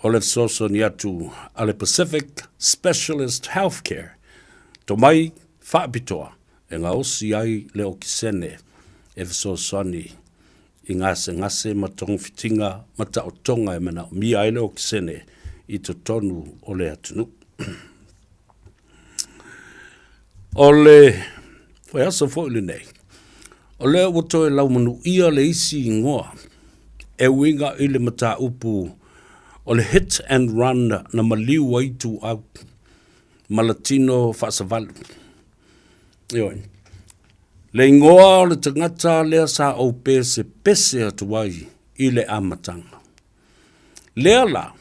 O le fesoasoani atu a le Pacific Specialist Healthcare, tomai faapitoa e gaosi ai le okesene e fesoasoani i gasegase ma togafitiga ma taotoga e manaomia ai le okesene i totonu o le atunuu. O le vaiaso foi lenei, o lea ua toe laumanuia le isi igoa e uiga i le mataupu o le hit and run na maliu ai Ituau ma Latino Faasavalu. Ioe. Le igoa o le tagata lea sa ou pesepese atu ai i le amataga. Lea la,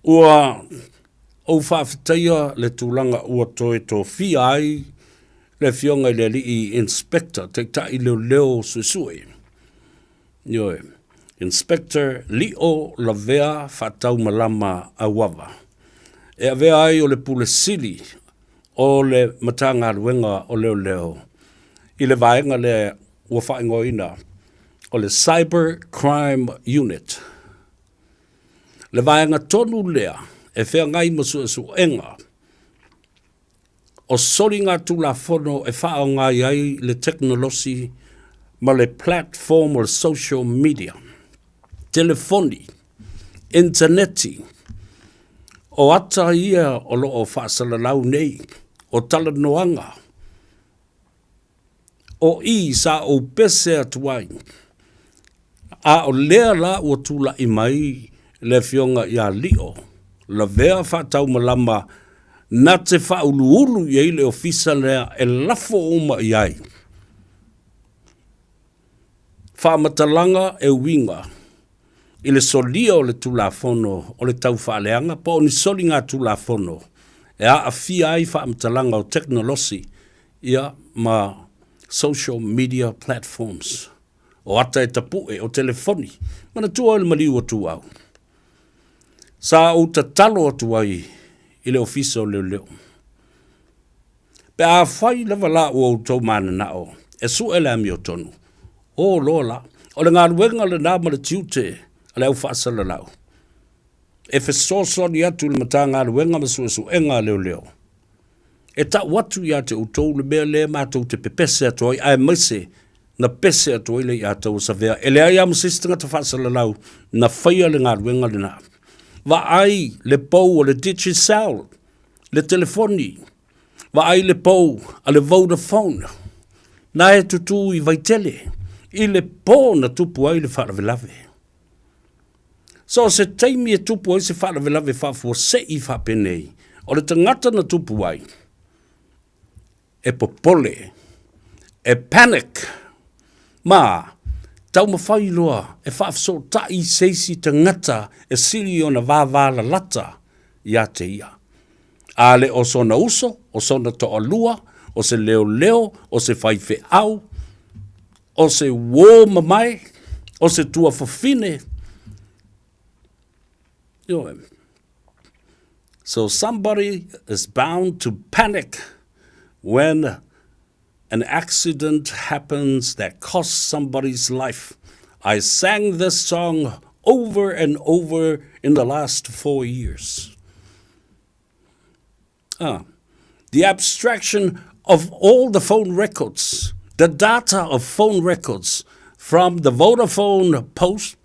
ua ou faafetaia le tulaga ua toe tofia ai le Afioga i le Alii Inspector, Taitai Leoleo Suesue. Ioe, Inspector Lio Lavea Faataumalama Auava, e avea ai o le Pule Sili o le Matagaluega o Leoleo i le vaega lea ua faaigoaina o le Cyber Crime Unit. Le vaega tonu lea e feagai ma suesuega o soligatulafono e faaaoga ai le tekonolosi ma le platform o le social media, telefoni, initaneti, o ata ia o lo o faasalalau nei, o talanoaga, O i sa ou pese atu ai, a o lea la ua tulai mai le Afioga ia Lio Lavea Faataumalama na te faauluulu i ai le ofisa lea e lafo uma i ai faamatalaga e uiga i le solia o le Tulafono o le Taufaaleaga po o ni soligatulafono e aafia ai faamatalaga o tekonolosi ia ma social media platforms, o ata e tapue, o telefoni. Manatua oe le maliu o Tuau. Sa ou tatalo atu ai i le Ofisa o Leoleo. Pe afai lava la ua outou mananao e sue le amiotonu, o loa la, o le galuega lena ma le tiute a le au faasalalau e fesoasoani atu i le Matagaluega ma Suesuega a Leoleo e tau atu ia te outou le mea lea matou te pepese atu ai, aemaise na pese atu ai le iā taua Savea. E leai lava ma se isi tagata faasalalau na faia le galuega lena. Vaai le pou o le Digicel, le telefoni, vaai le pou a le Vodafone, na e tutū i Vaitele, i le pō na tupu ai le faalavelave. So o se taimi e tupu ai se faalavelave faafuasei faapenei, o le tagata na tupu ai, e popole, e panic, ma taumafai loa e faafesootai se isi tagata e sili ona vavalalata ia te ia. A le o sona uso, o sona toalua, o se leoleo, o se faifeau, o se uō mamae, o se tuafafine. Ioe. So somebody is bound to panic when an accident happens that costs somebody's life. I sang this song over and over in the last four years. Ah, the abstraction of all the phone records, the data of phone records from the Vodafone post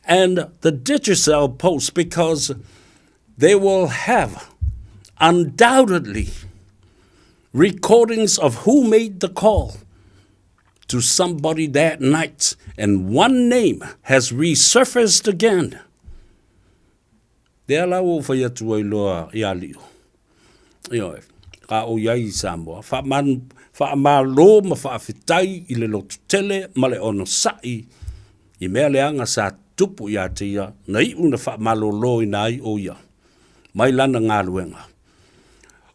and the Digicel post because they will have undoubtedly recordings of who made the call to somebody that night, and one name has resurfaced again. Lea la ua ou fai atu ai loa iā Lio. Ioe, a o i ai i Samoa, faamalo ma faafetai i le lototele ma le onosai i mea leaga sa tupu ia te ia na iu na faamaloloina ai o ia mai lana galuega.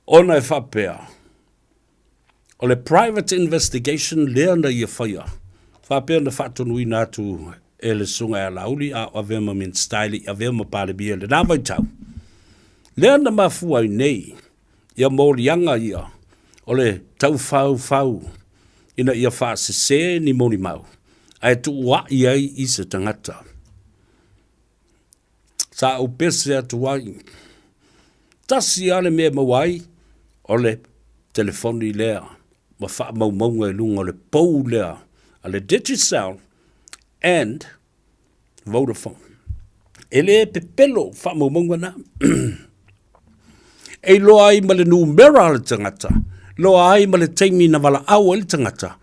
Ona e faapea, o le private investigation lea na ia faia, faapea na faatonuina atu e le Susuga ia Laauli a o avea ma Minisita e le i avea ma Palemia i lena vaitau. Lea na mafua ai nei ia moliaga ia o le taufaufau ina ia faasese ni molimau ae tuua'i ai i se tagata. Sa ou pese atu ai, tasi lava le mea e maua ai, o le telefoni lea ma faamaumauga i luga o le pou lea a le Digicel and Vodafone. E le pepelo faamaumauga na. E iloa ai ma le numera o le tagata, iloa ai ma le taimi na valaau ai le tagata,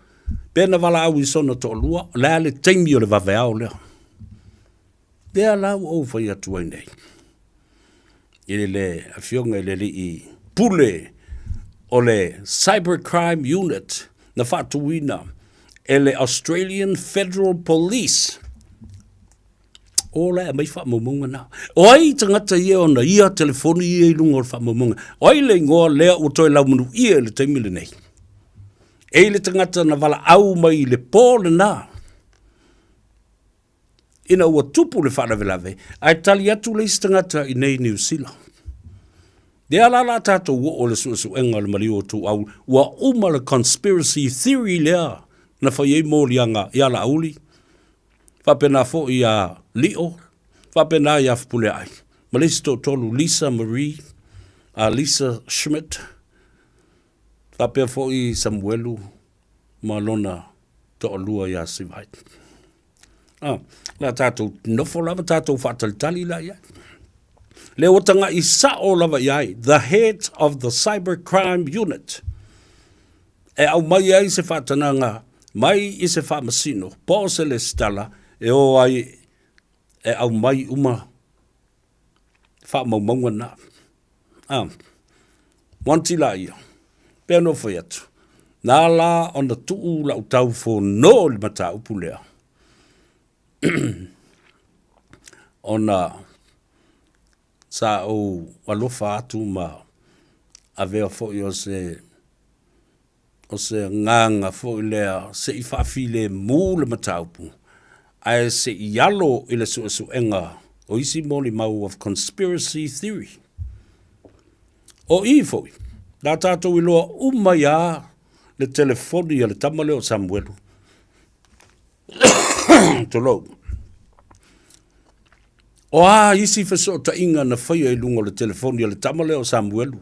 pe na valaau i sona toalua, o le a le taimi o le vaveao lea. Lea la ua ou fai atu ai nei i le Afioga i le Alii Pule o le Cyber Crime Unit na faatuina e le Australian Federal Police. O la e aumai faamaumauga na. O ai tagata ia ona ia telefoni ia i luga o le faamaumauga? O ai le igoa lea ua toe laumanuia i le taimi lenei? E i le tagata na valaau mai i le po lena ina ua tupu le faalavelave, ae tali atu le isi tagata i nei Niu Sila. Lea la la tatou oo i le suesuega o le maliu o Tuuau, ua uma le conspiracy theory lea na fai ai moliaga ia Laauli, faapena foi ia Lio, faapena ia Fepuleai, ma le isi toatolu, Lisa Marie, a Lisa Schmidt, faapea foi Samuelu ma lona toalua ia Sivai. Ah, la tatou nofo lava tatou faatalitali la i ai. Lea ua taga'i sa'o lava i ai, the head of the cyber crime unit, e aumai ai se faatanaga mai i se faamasino po o se lesitala e o ai e aumai uma faamaumauga na. Ah, wanti la ia, pea no fai atu, na la ona tuu lau tau fono i le mataupu lea, ona sa ou alofa atu ma avea foi o se O se agaga foi lea se i faafilemu le mataupu, ae se i alo i le suesuega o isi molimau of conspiracy theory. O i foi, na tatou iloa uma ai lava le telefoni a le tama lea o Samuelu. Tulou. O a isi fesootaiga na faia i luga o le telefoni a le tama lea o Samuelu?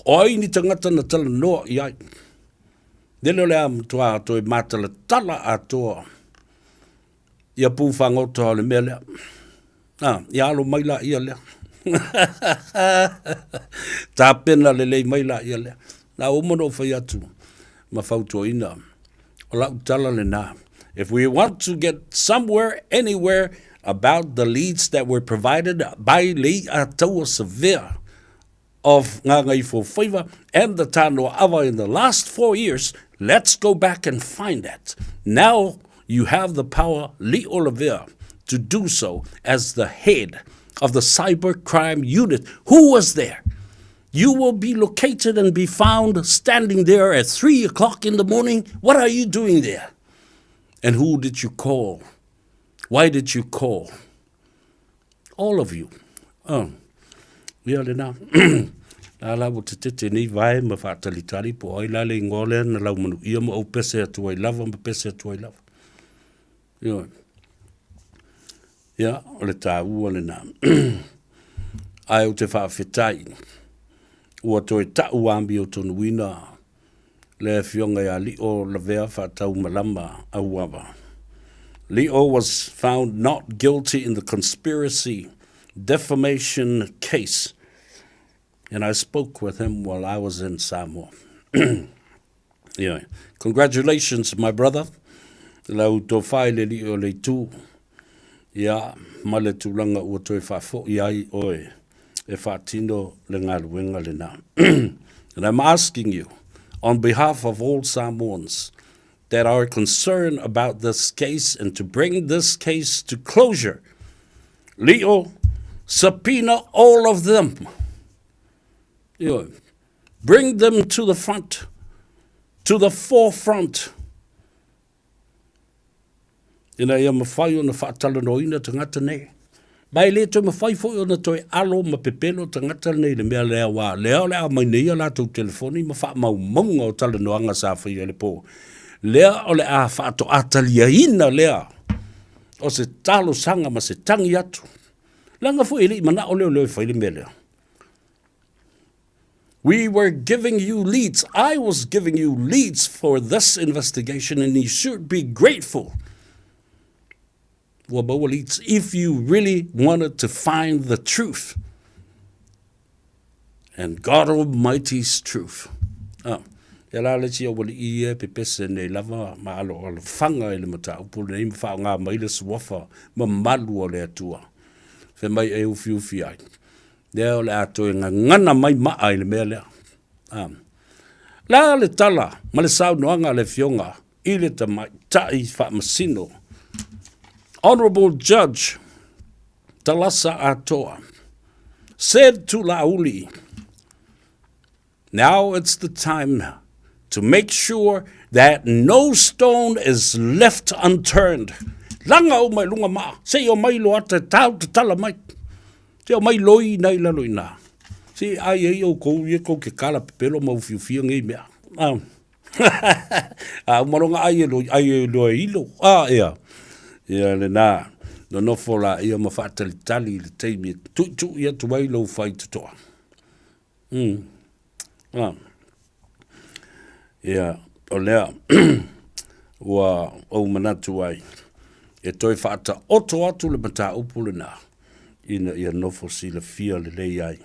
O ai ni tagata na talanoa i ai? Lele o le a matua toe matalatala atoa ia pu fagota o le mea lea. Ah, ia alo mai la ia lea. Tapena lelei mai la ia lea. Na uma ona ou fai atu ma fautuaina O lau tala lena. If we want to get somewhere, anywhere, about the leads that were provided by Lei'ataua Savea of Gagaifofaiva and the Tanoa'ava in the last 4 years, let's go back and find that. Now you have the power, Li'olavea, to do so as the head of the cyber crime unit. Who was there? You will be located and be found standing there at 3 o'clock in the morning. What are you doing there? And who did you call? Why did you call? All of you. Oh. Ia lena. La la ua tetete nei vae ma faatalitali po o ai la le igoa lea na laumanuia ma ou pese atu ai lava ma pese atu ai lava. Ioe. Ia, o le taua lena. Ae ou te faafetai, ua toe ta'u amiotonuina le Afioga ia Lio Lavea Faataumalama Auava. Lio was found not guilty in the conspiracy defamation case and I spoke with him while I was in Samoa. Ioe. Congratulations my brother, lau tofa i le alii o le itu, ia, ma le tulaga ua toe faafoi ai oe e faatino le galuega lena. And I'm asking you, on behalf of all Samoans that are concerned about this case and to bring this case to closure, Leo, subpoena all of them. Ioe. Bring them to the front, to the forefront. Ina ia mawhai ona whaatalanoina tangata nei. Ma e le toe mawhai foi ona toe alo ma pepelo tagata nei le mea lea wā lea o le a mai nei a latou telefoni ma whaamaumauga o talanoaga sa faia i le pō. Lea o le a whaatoataliaina lea o se talosaga ma se tangi atu. Leaga foi e le i manao leoleo e fai le mea lea. We were giving you leads. I was giving you leads for this investigation and you should be grateful. Ua maua leads if you really wanted to find the truth. And God Almighty's truth. Ah. Ia la le isi aualii ia e pepese nei lava ma aloalofaga i le mataupu lenei ma faaaoga mai le suafa mamalu o le Atua. Fai mai e ufiufi ai. Lea o le a toe gagana mai maa i le mea lea. Ah. La le tala ma le saunoaga a le Afioga i le Tamaitai Faamasino, Honourable Judge Talasa Atoa, said to Laauli, Now it's the time to make sure that no stone is left unturned. Laga uma i luga maa, se i omai loa ata e tau tatala mai. Se omai loi ina i lalo ina. Se ai ai oukou ia kou ke kala pepelo ma ufiufia ngei mea. Ah. A uma loga ai e loi, ai e loa e ilo. Ah, ea. Ia lena, nonofo laia ma faatalitali i le taimi e tuitui atu ai lou faitotoa. Mm. Ah. Ia, o lea, ua ou manatu ai, e toe faataoto atu le mataupu lena, ina ia nofo silafia lelei ai.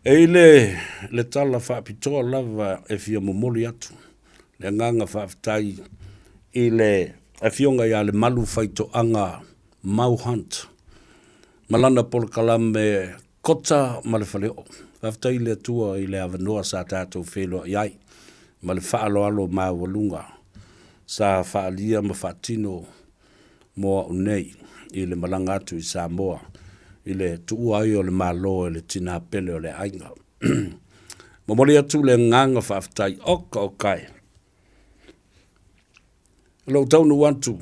E i le, le tala faapitoa lava e fia momoli atu le agaga faafetai i le Afioga ia Lemalu Faitoaga Mau Hunt ma lana polokalame Kota ma le Faleoo. Faafetai i le Atua i le avanoa sa tatou feiloai ai ma le faaaloalo maualuga sa faaalia ma faatino mo au nei i le malaga atu i Samoa i le tuua ai o le Malo e le tinā pele o le aiga. Momoli atu le agaga faafetai oka oka e. O lou taunuu atu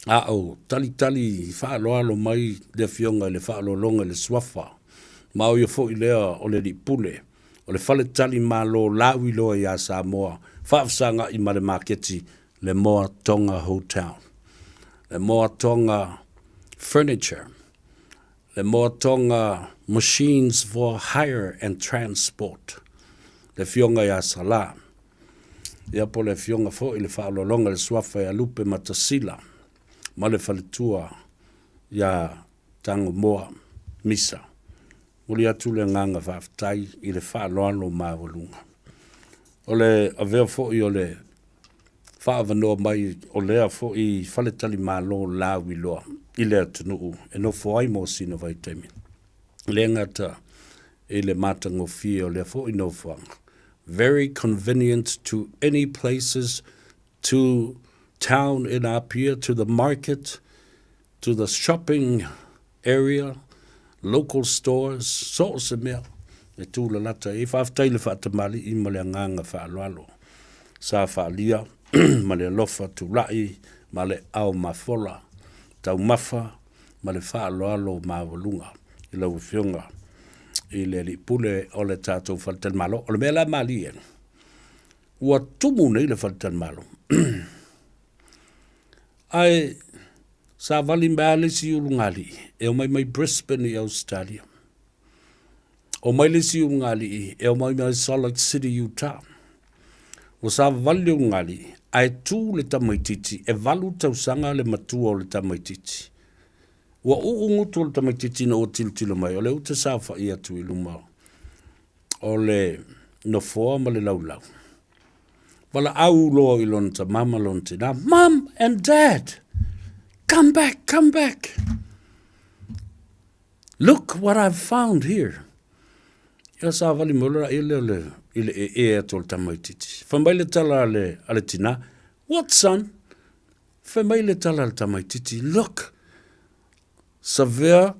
a o talitali faaaloalo mai le Afioga i le Faaaloaloga i le Suafa, ma o ia foi lea o le Alii Pule o le Faletali Malo Lauiloa ia Samoa, faafesagai ma le maketi le Moa Tonga Hotel, le Moa Tonga Furniture, le Moa Tonga Machines for Hire and Transport, le Afioga ia Salā, ia po o le Afioga foi i le Faaaloaloga i le Suafa ia Lupe Matasila ma le faletua ia Tagomoa Misa. Momoli atu le agaga faafetai i le faaaloalo maualuga. O le avea foi o le faaavanoa mai o lea foi faletalimalo lauiloa i le atunuu e nofo ai mo sina vaitaimi. E le gata i le matagofie o lea foi nofoaga, very convenient to any places, to town in Apia, to the market, to the shopping area, local stores, so o se mea e tūlalata i ai. Faafetai i le faatamalii ma le agaga faaaloalo sa faaalia ma le alofa tulai ma le ao mafola, taumafa ma le faaaloalo maualuga i lau Afioga i le Alii Pule o le tatou Faletalimalo. O le mea la malie, ua tumu nei le Faletalimalo. Ae savali mai lava le isi ulugalii e omai mai Brisbane i Ausetalia. Omai le isi ulugalii e omai mai Salt Lake City, Utah. Ua savavali le ulugalii ae tu le tamaitiiti e valu tausaga le matua o le tamaitiiti. Ua uu gutu o le tamaitiiti ina ua tilotilo mai o lea ua te saofai atu i luma o le nofoa ma le laulau. Valaau loa i lona tamā ma lona tinā, Mum and Dad, come back, come back. Look what I've found here. Ia savali mai loa lea o le, i le ee atu o le tamaitiiti. Fai mai le tala a le, a le tinā, What son? Fai mai le tala a le tamaitiiti, Look, Savea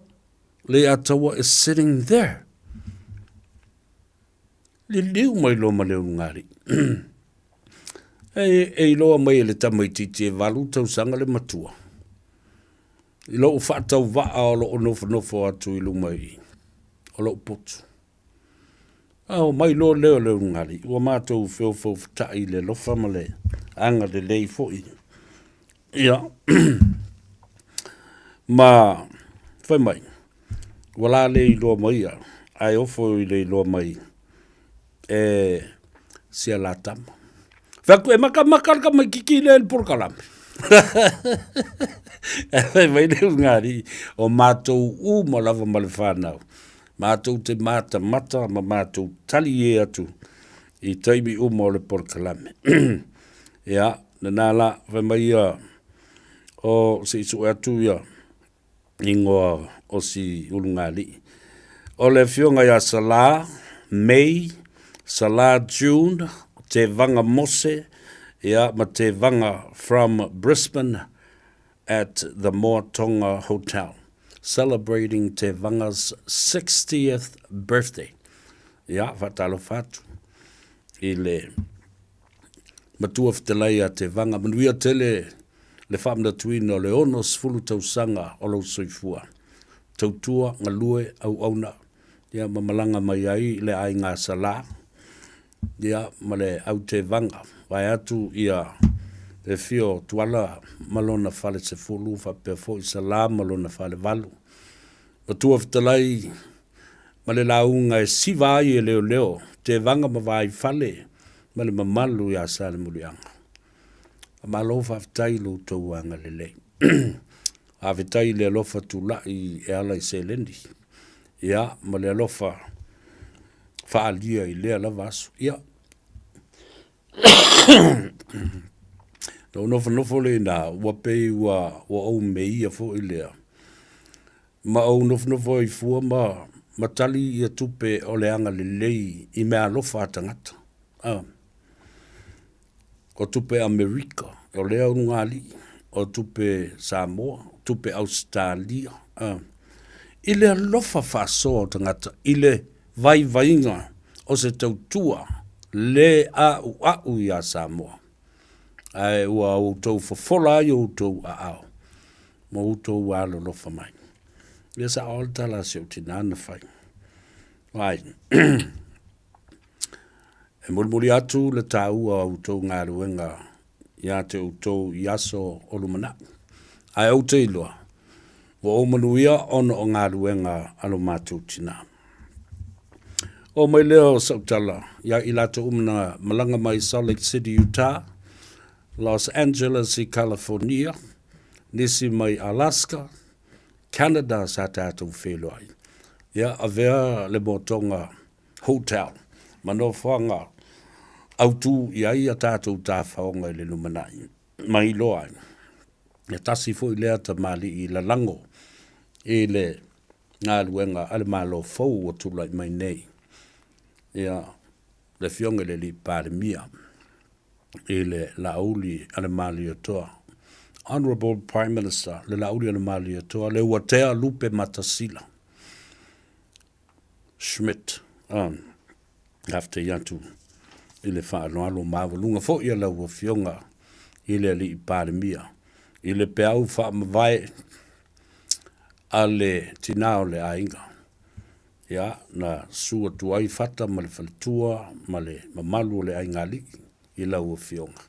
Leiataua is sitting there. Liliu mai loa ma le ulugalii. E, e iloa mai e le tamaitiiti e valu tausaga le matua. I lou faatauvaa o loo nofonofo atu i luma i i, o lou potu. A omai loa lea o le ulugalii, ua matou feofeofetai i le alofa ma le agalelei foi. Ia, ma fai mai, ua la le iloa maia, ae ofo i le iloa mai e sia la tama. Fai atu, e makamaka le tamaititi lea i le polokalame. Ae fai mai le ulugalii, o matou uma lava ma le fanau, matou te matamata ma matou tali e atu i taimi uma o le polokalame. Ia, lena la, fai mai ia, o se i sue atu ia, ingoa o si ulugalii. O le afioga ia Sala May, Sala June, Tevaga Mose, ia ma Tevaga from Brisbane at the Moa Tonga Hotel, celebrating Tevaga's 60th birthday. Ia, faatalofa atu i le Matua Fetalai a Tevaga, manuia tele le faamanatuina o le 60 tausaga o lou soifua. Tautua, galue, auauna, ia ma malaga mai ai le aiga Salā, ia ma le au Tevaga, vaeatu ia le afio o Tuala ma lona fale sefulu faapea foi Salā ma lona fale valu. Matua Fetalai ma le lauga e siva ai e leoleo Tevaga ma Vaifale ma le mamalu ia Salemuliaga. Malo faafetai i lo outou agalelei. Faafetai i le alofa tulai e ala i seleni, ia, ma le alofa faaalia i lea lava aso. Ia, na ou nofonofo lea i ina, ua pei ua ou meia foi lea, ma ou nofonofo ai fua ma, ma tali ia tupe o le agalelei i meaalofa a tagata. Ah. O tupe Amerika, o lea ulugalii, o tupe Samoa, o tupe Ausetalia, ah. I le alofa faasoa o tagata, i le vaivaiga o se tautua le a'ua'u iā Samoa, ae ua outou fofola ai outou aao ma outou alolofa mai. Ia sa'o le tala a si ou tinā na fai. Ai. E mulimuli atu le taua o a outou galuega ia te outou i aso o lumanai. Ae ou te iloa, ua ou manuia ona o galuega a lo matou tinā. Oo mai lea o sau tala ia i latou uma na malaga mai Salt Lake City, Utah, Los Angeles i California, nisi mai Alaska, Canada sa tatou feiloai. Ia avea le motoga hotel ma nofoaga autu i ai a tatou tafaoga i le lumanai ma iloa ai. E tasi foi lea tamalii lalago i le galuega a le Malo fou ua tulai mai nei, ia, le Afioga i le Alii Palemia i le Laauli a le Malietoa, Honourable Prime Minister, le Laauli a le Malietoa, Leuatea Lupe Matasila. Schmidt, Faafetai atu i le faaaloalo maualuga foi a lau Afioga i le Alii Palemia i le peau faamavae a le tina o le aiga. Ia, na susu atu ai Fata ma le faletua ma le mamalu o le aigaalii i lau Afioga.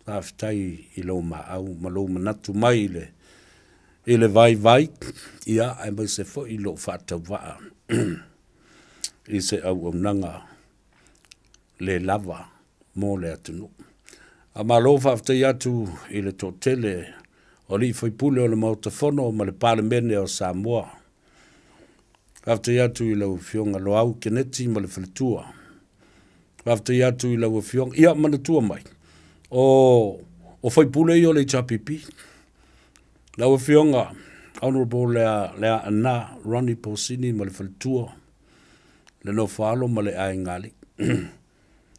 Faafetai i lou maau ma lou manatu mai i le i le vaivai, ia, aemaise foi lou faatauvaa i se auaunaga le lava mo le atunuu. A malo faafetai atu i le toatele o alii faipule o le Maota Fono ma le Palemene o Samoa. Faafetai atu i lau Afioga Loau Keneti ma le faletua. Faafetai atu i lau Afioga. Ia, manatua mai, o, o faipule ia o le HRPP. Lau Afioga Honourable Lea, Leaana Ronnie Posini ma le faletua, le nofoalo ma le aiga alii.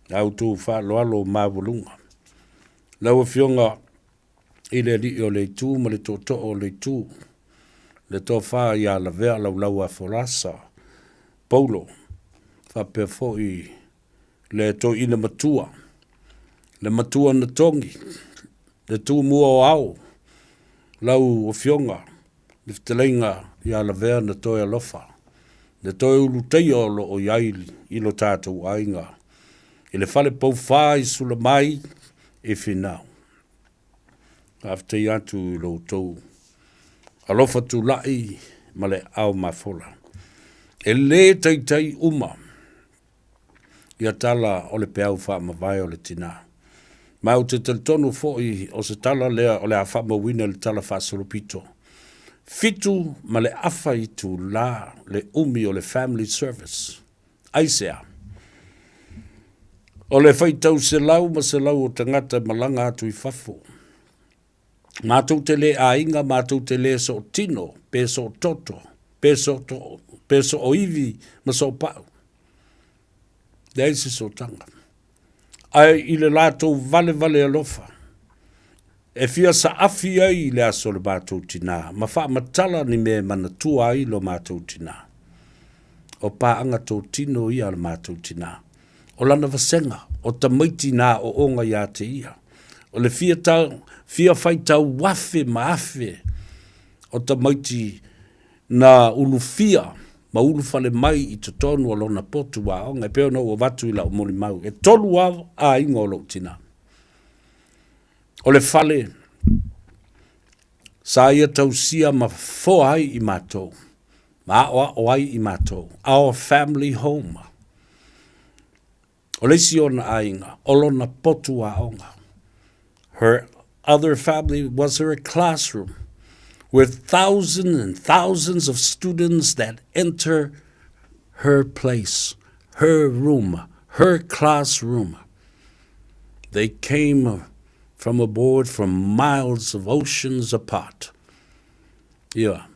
La outou faaaloalo maualuga. Lau Afioga i le Alii o le Itu ma le Tootoo o le Itu, le Tofa ia Lavea Laulauafolasa Paulo, faapea foi le Toeaina Matua, le Matua na togi, le Tumua o Ao, lau Afioga le Fetalaiga ia Lavea na toe alofa, le toe ulutaia o lo o i ai i lo tatou aiga, i le fale poufa i Sulamai i Finau. Faafetai atu i lo outou alofa tulai ma le aao mafola. E le taitai uma ia tala o le peau faamavae o le tina. Ma ou te talitonu foi o se tala lea o le a faamauina i le tala faasolopito. 7:30 itula le umi o le family service. Aisea? O le faitau selau ma selau o tagata e malaga atu i fafo. Matou te le aiga, matou te le sootino, pe soototo, pe sooto, pe sooivi ma soopau. Leai se sootaga. Ae i le latou valevale alofa, e fia saafi ai i le aso o le matou tinā, ma faamatala ni mea e manatua ai lo matou tinā. O paaga totino ia a le matou tinā. O lana vasega, o tamaiti na aooga ia te ia. O le fia, tau, fia faitau afe ma afe o tamaiti na ulufia ma ulufale mai i totonu o lona potu aoga, e pei ona ou avatu i lau molimau, e tolu lava aiga o lou tinā. O le fale sa ia tausia ma foa ai i matou, ma aoao ai i matou, our family home. O le isi ona aiga, o lona potu aoga. Her other family was her classroom with thousands and thousands of students that enter her place, her room, her classroom. They came from aboard from miles of oceans apart. Ia,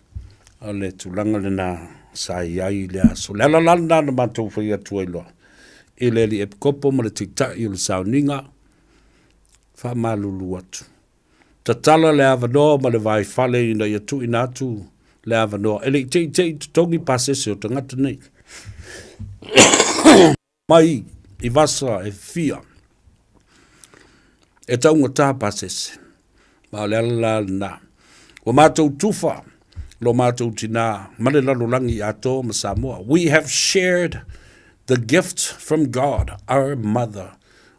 o le tulaga lena sa i ai i le aso. Le ala la lena na matou fai atu ai loa i le Alii Epikopo ma le Taitai o le Sauniga, faamalulu atu. Tatala le avanoa ma le vaifale ina ia tuuina atu le avanoa. E le i teitei totogi pasese o tagata nei. Mai i vasa e fia e taugata pasese. Ma o le ala la lena. Ua matou tufa lo matou tinā ma le lalolagi atoa ma Samoa. We have shared the gift from God, our mother,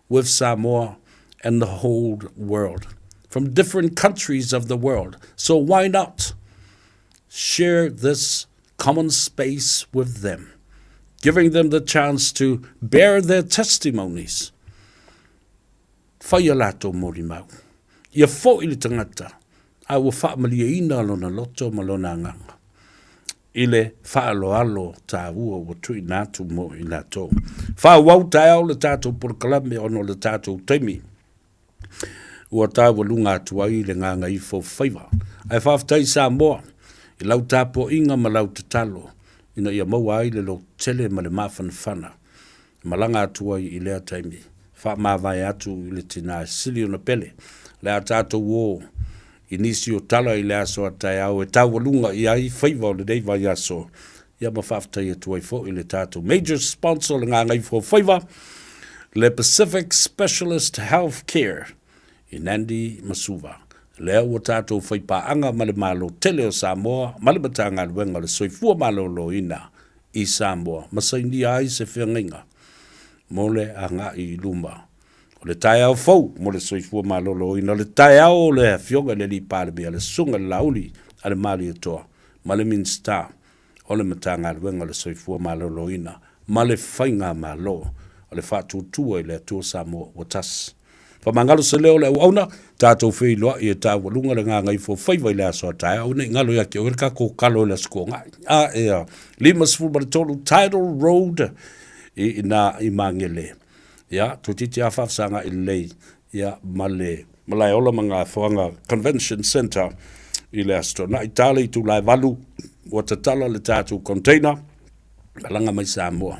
with Samoa and the whole world, from different countries of the world. So why not share this common space with them, giving them the chance to bear their testimonies? Fai a latou molimau. Ia foi le tagata, a ua faamalieina lona loto ma lona agaga i le faaaloalo taua ua tuuina atu mo i latou. Faaauau taeao le tatou polokalame ona o le tatou taimi ua taualuga atu ai le gagaifo faiva. Ae faafetai Samoa i lau tapuaiga ma lau tatalo ina ia maua ai le lototele ma le mafanafana e malaga atu ai i lea taimi. Faamavae atu i le tina e sili ona pele. O le a tatou o i nisi o tala i le aso a taeao e taualuga i ai faiva o lenei vaiaso. Ia ma faafetai atu ai foi i le tatou major sponsor o le Gagaifo Faiva, le Pacific Specialist Health Care i Nandi ma Suva. Lea ua tatou faipaaga ma le Malo tele o Samoa ma le Matagaluega o le Soifua Maloloina i Samoa ma sainia ai se feagaiga mo le agai i luma o le taeao fou mo le soifua maloloina, o le taeao o le Afioga i le Alii Palemia, le Susuga i le Laauli a le Malietoa ma le Minisita o le Matagaluega o le Soifua Maloloina ma le Faigamalo o le Faatuatua i le Atua Samoa ua Tasi. Faamagalo se leo o le auauna, tatou feiloai e taualuga le gagaifo faiva i le aso a taeao, aua ne i galo ia te oe le tatou kalo i le Aso Toonai. A ea, 53 Tidal Road i ina i Magele. Ia, toeitiiti lava faafesagai lelei ia ma le Malaeola ma Gafoaga Convention Centre. i le Aso Toonai. Ta le itula e 8 ua tatala le tatou container, malaga mai Samoa.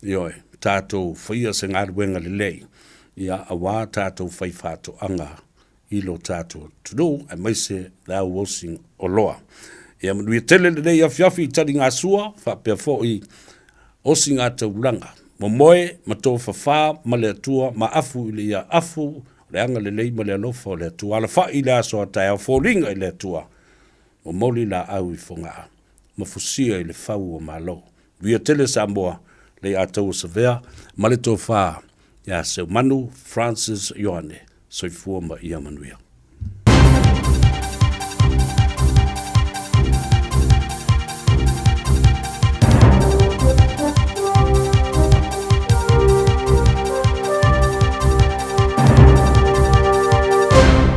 Ioe, tatou faia se galuega lelei, ia aua tatou faifaatoaga i lo tatou atunuu aemaise le auausi oloa. Ia manuia tele lenei afiafi i taligasua faapea foi osigataulaga. Momoe ma tofafa ma le Atua ma afu i le ia afu o le agalelei ma le alofa o le Atua. Alafai i le aso a taeao foliga i le Atua. Momoli laau i Fogaa ma fusia i le fau o Malo. Manuia tele Samoa, Leiataua Savea ma le tofa ia Seumanu Francis Ioane. Soifua ma ia manuia.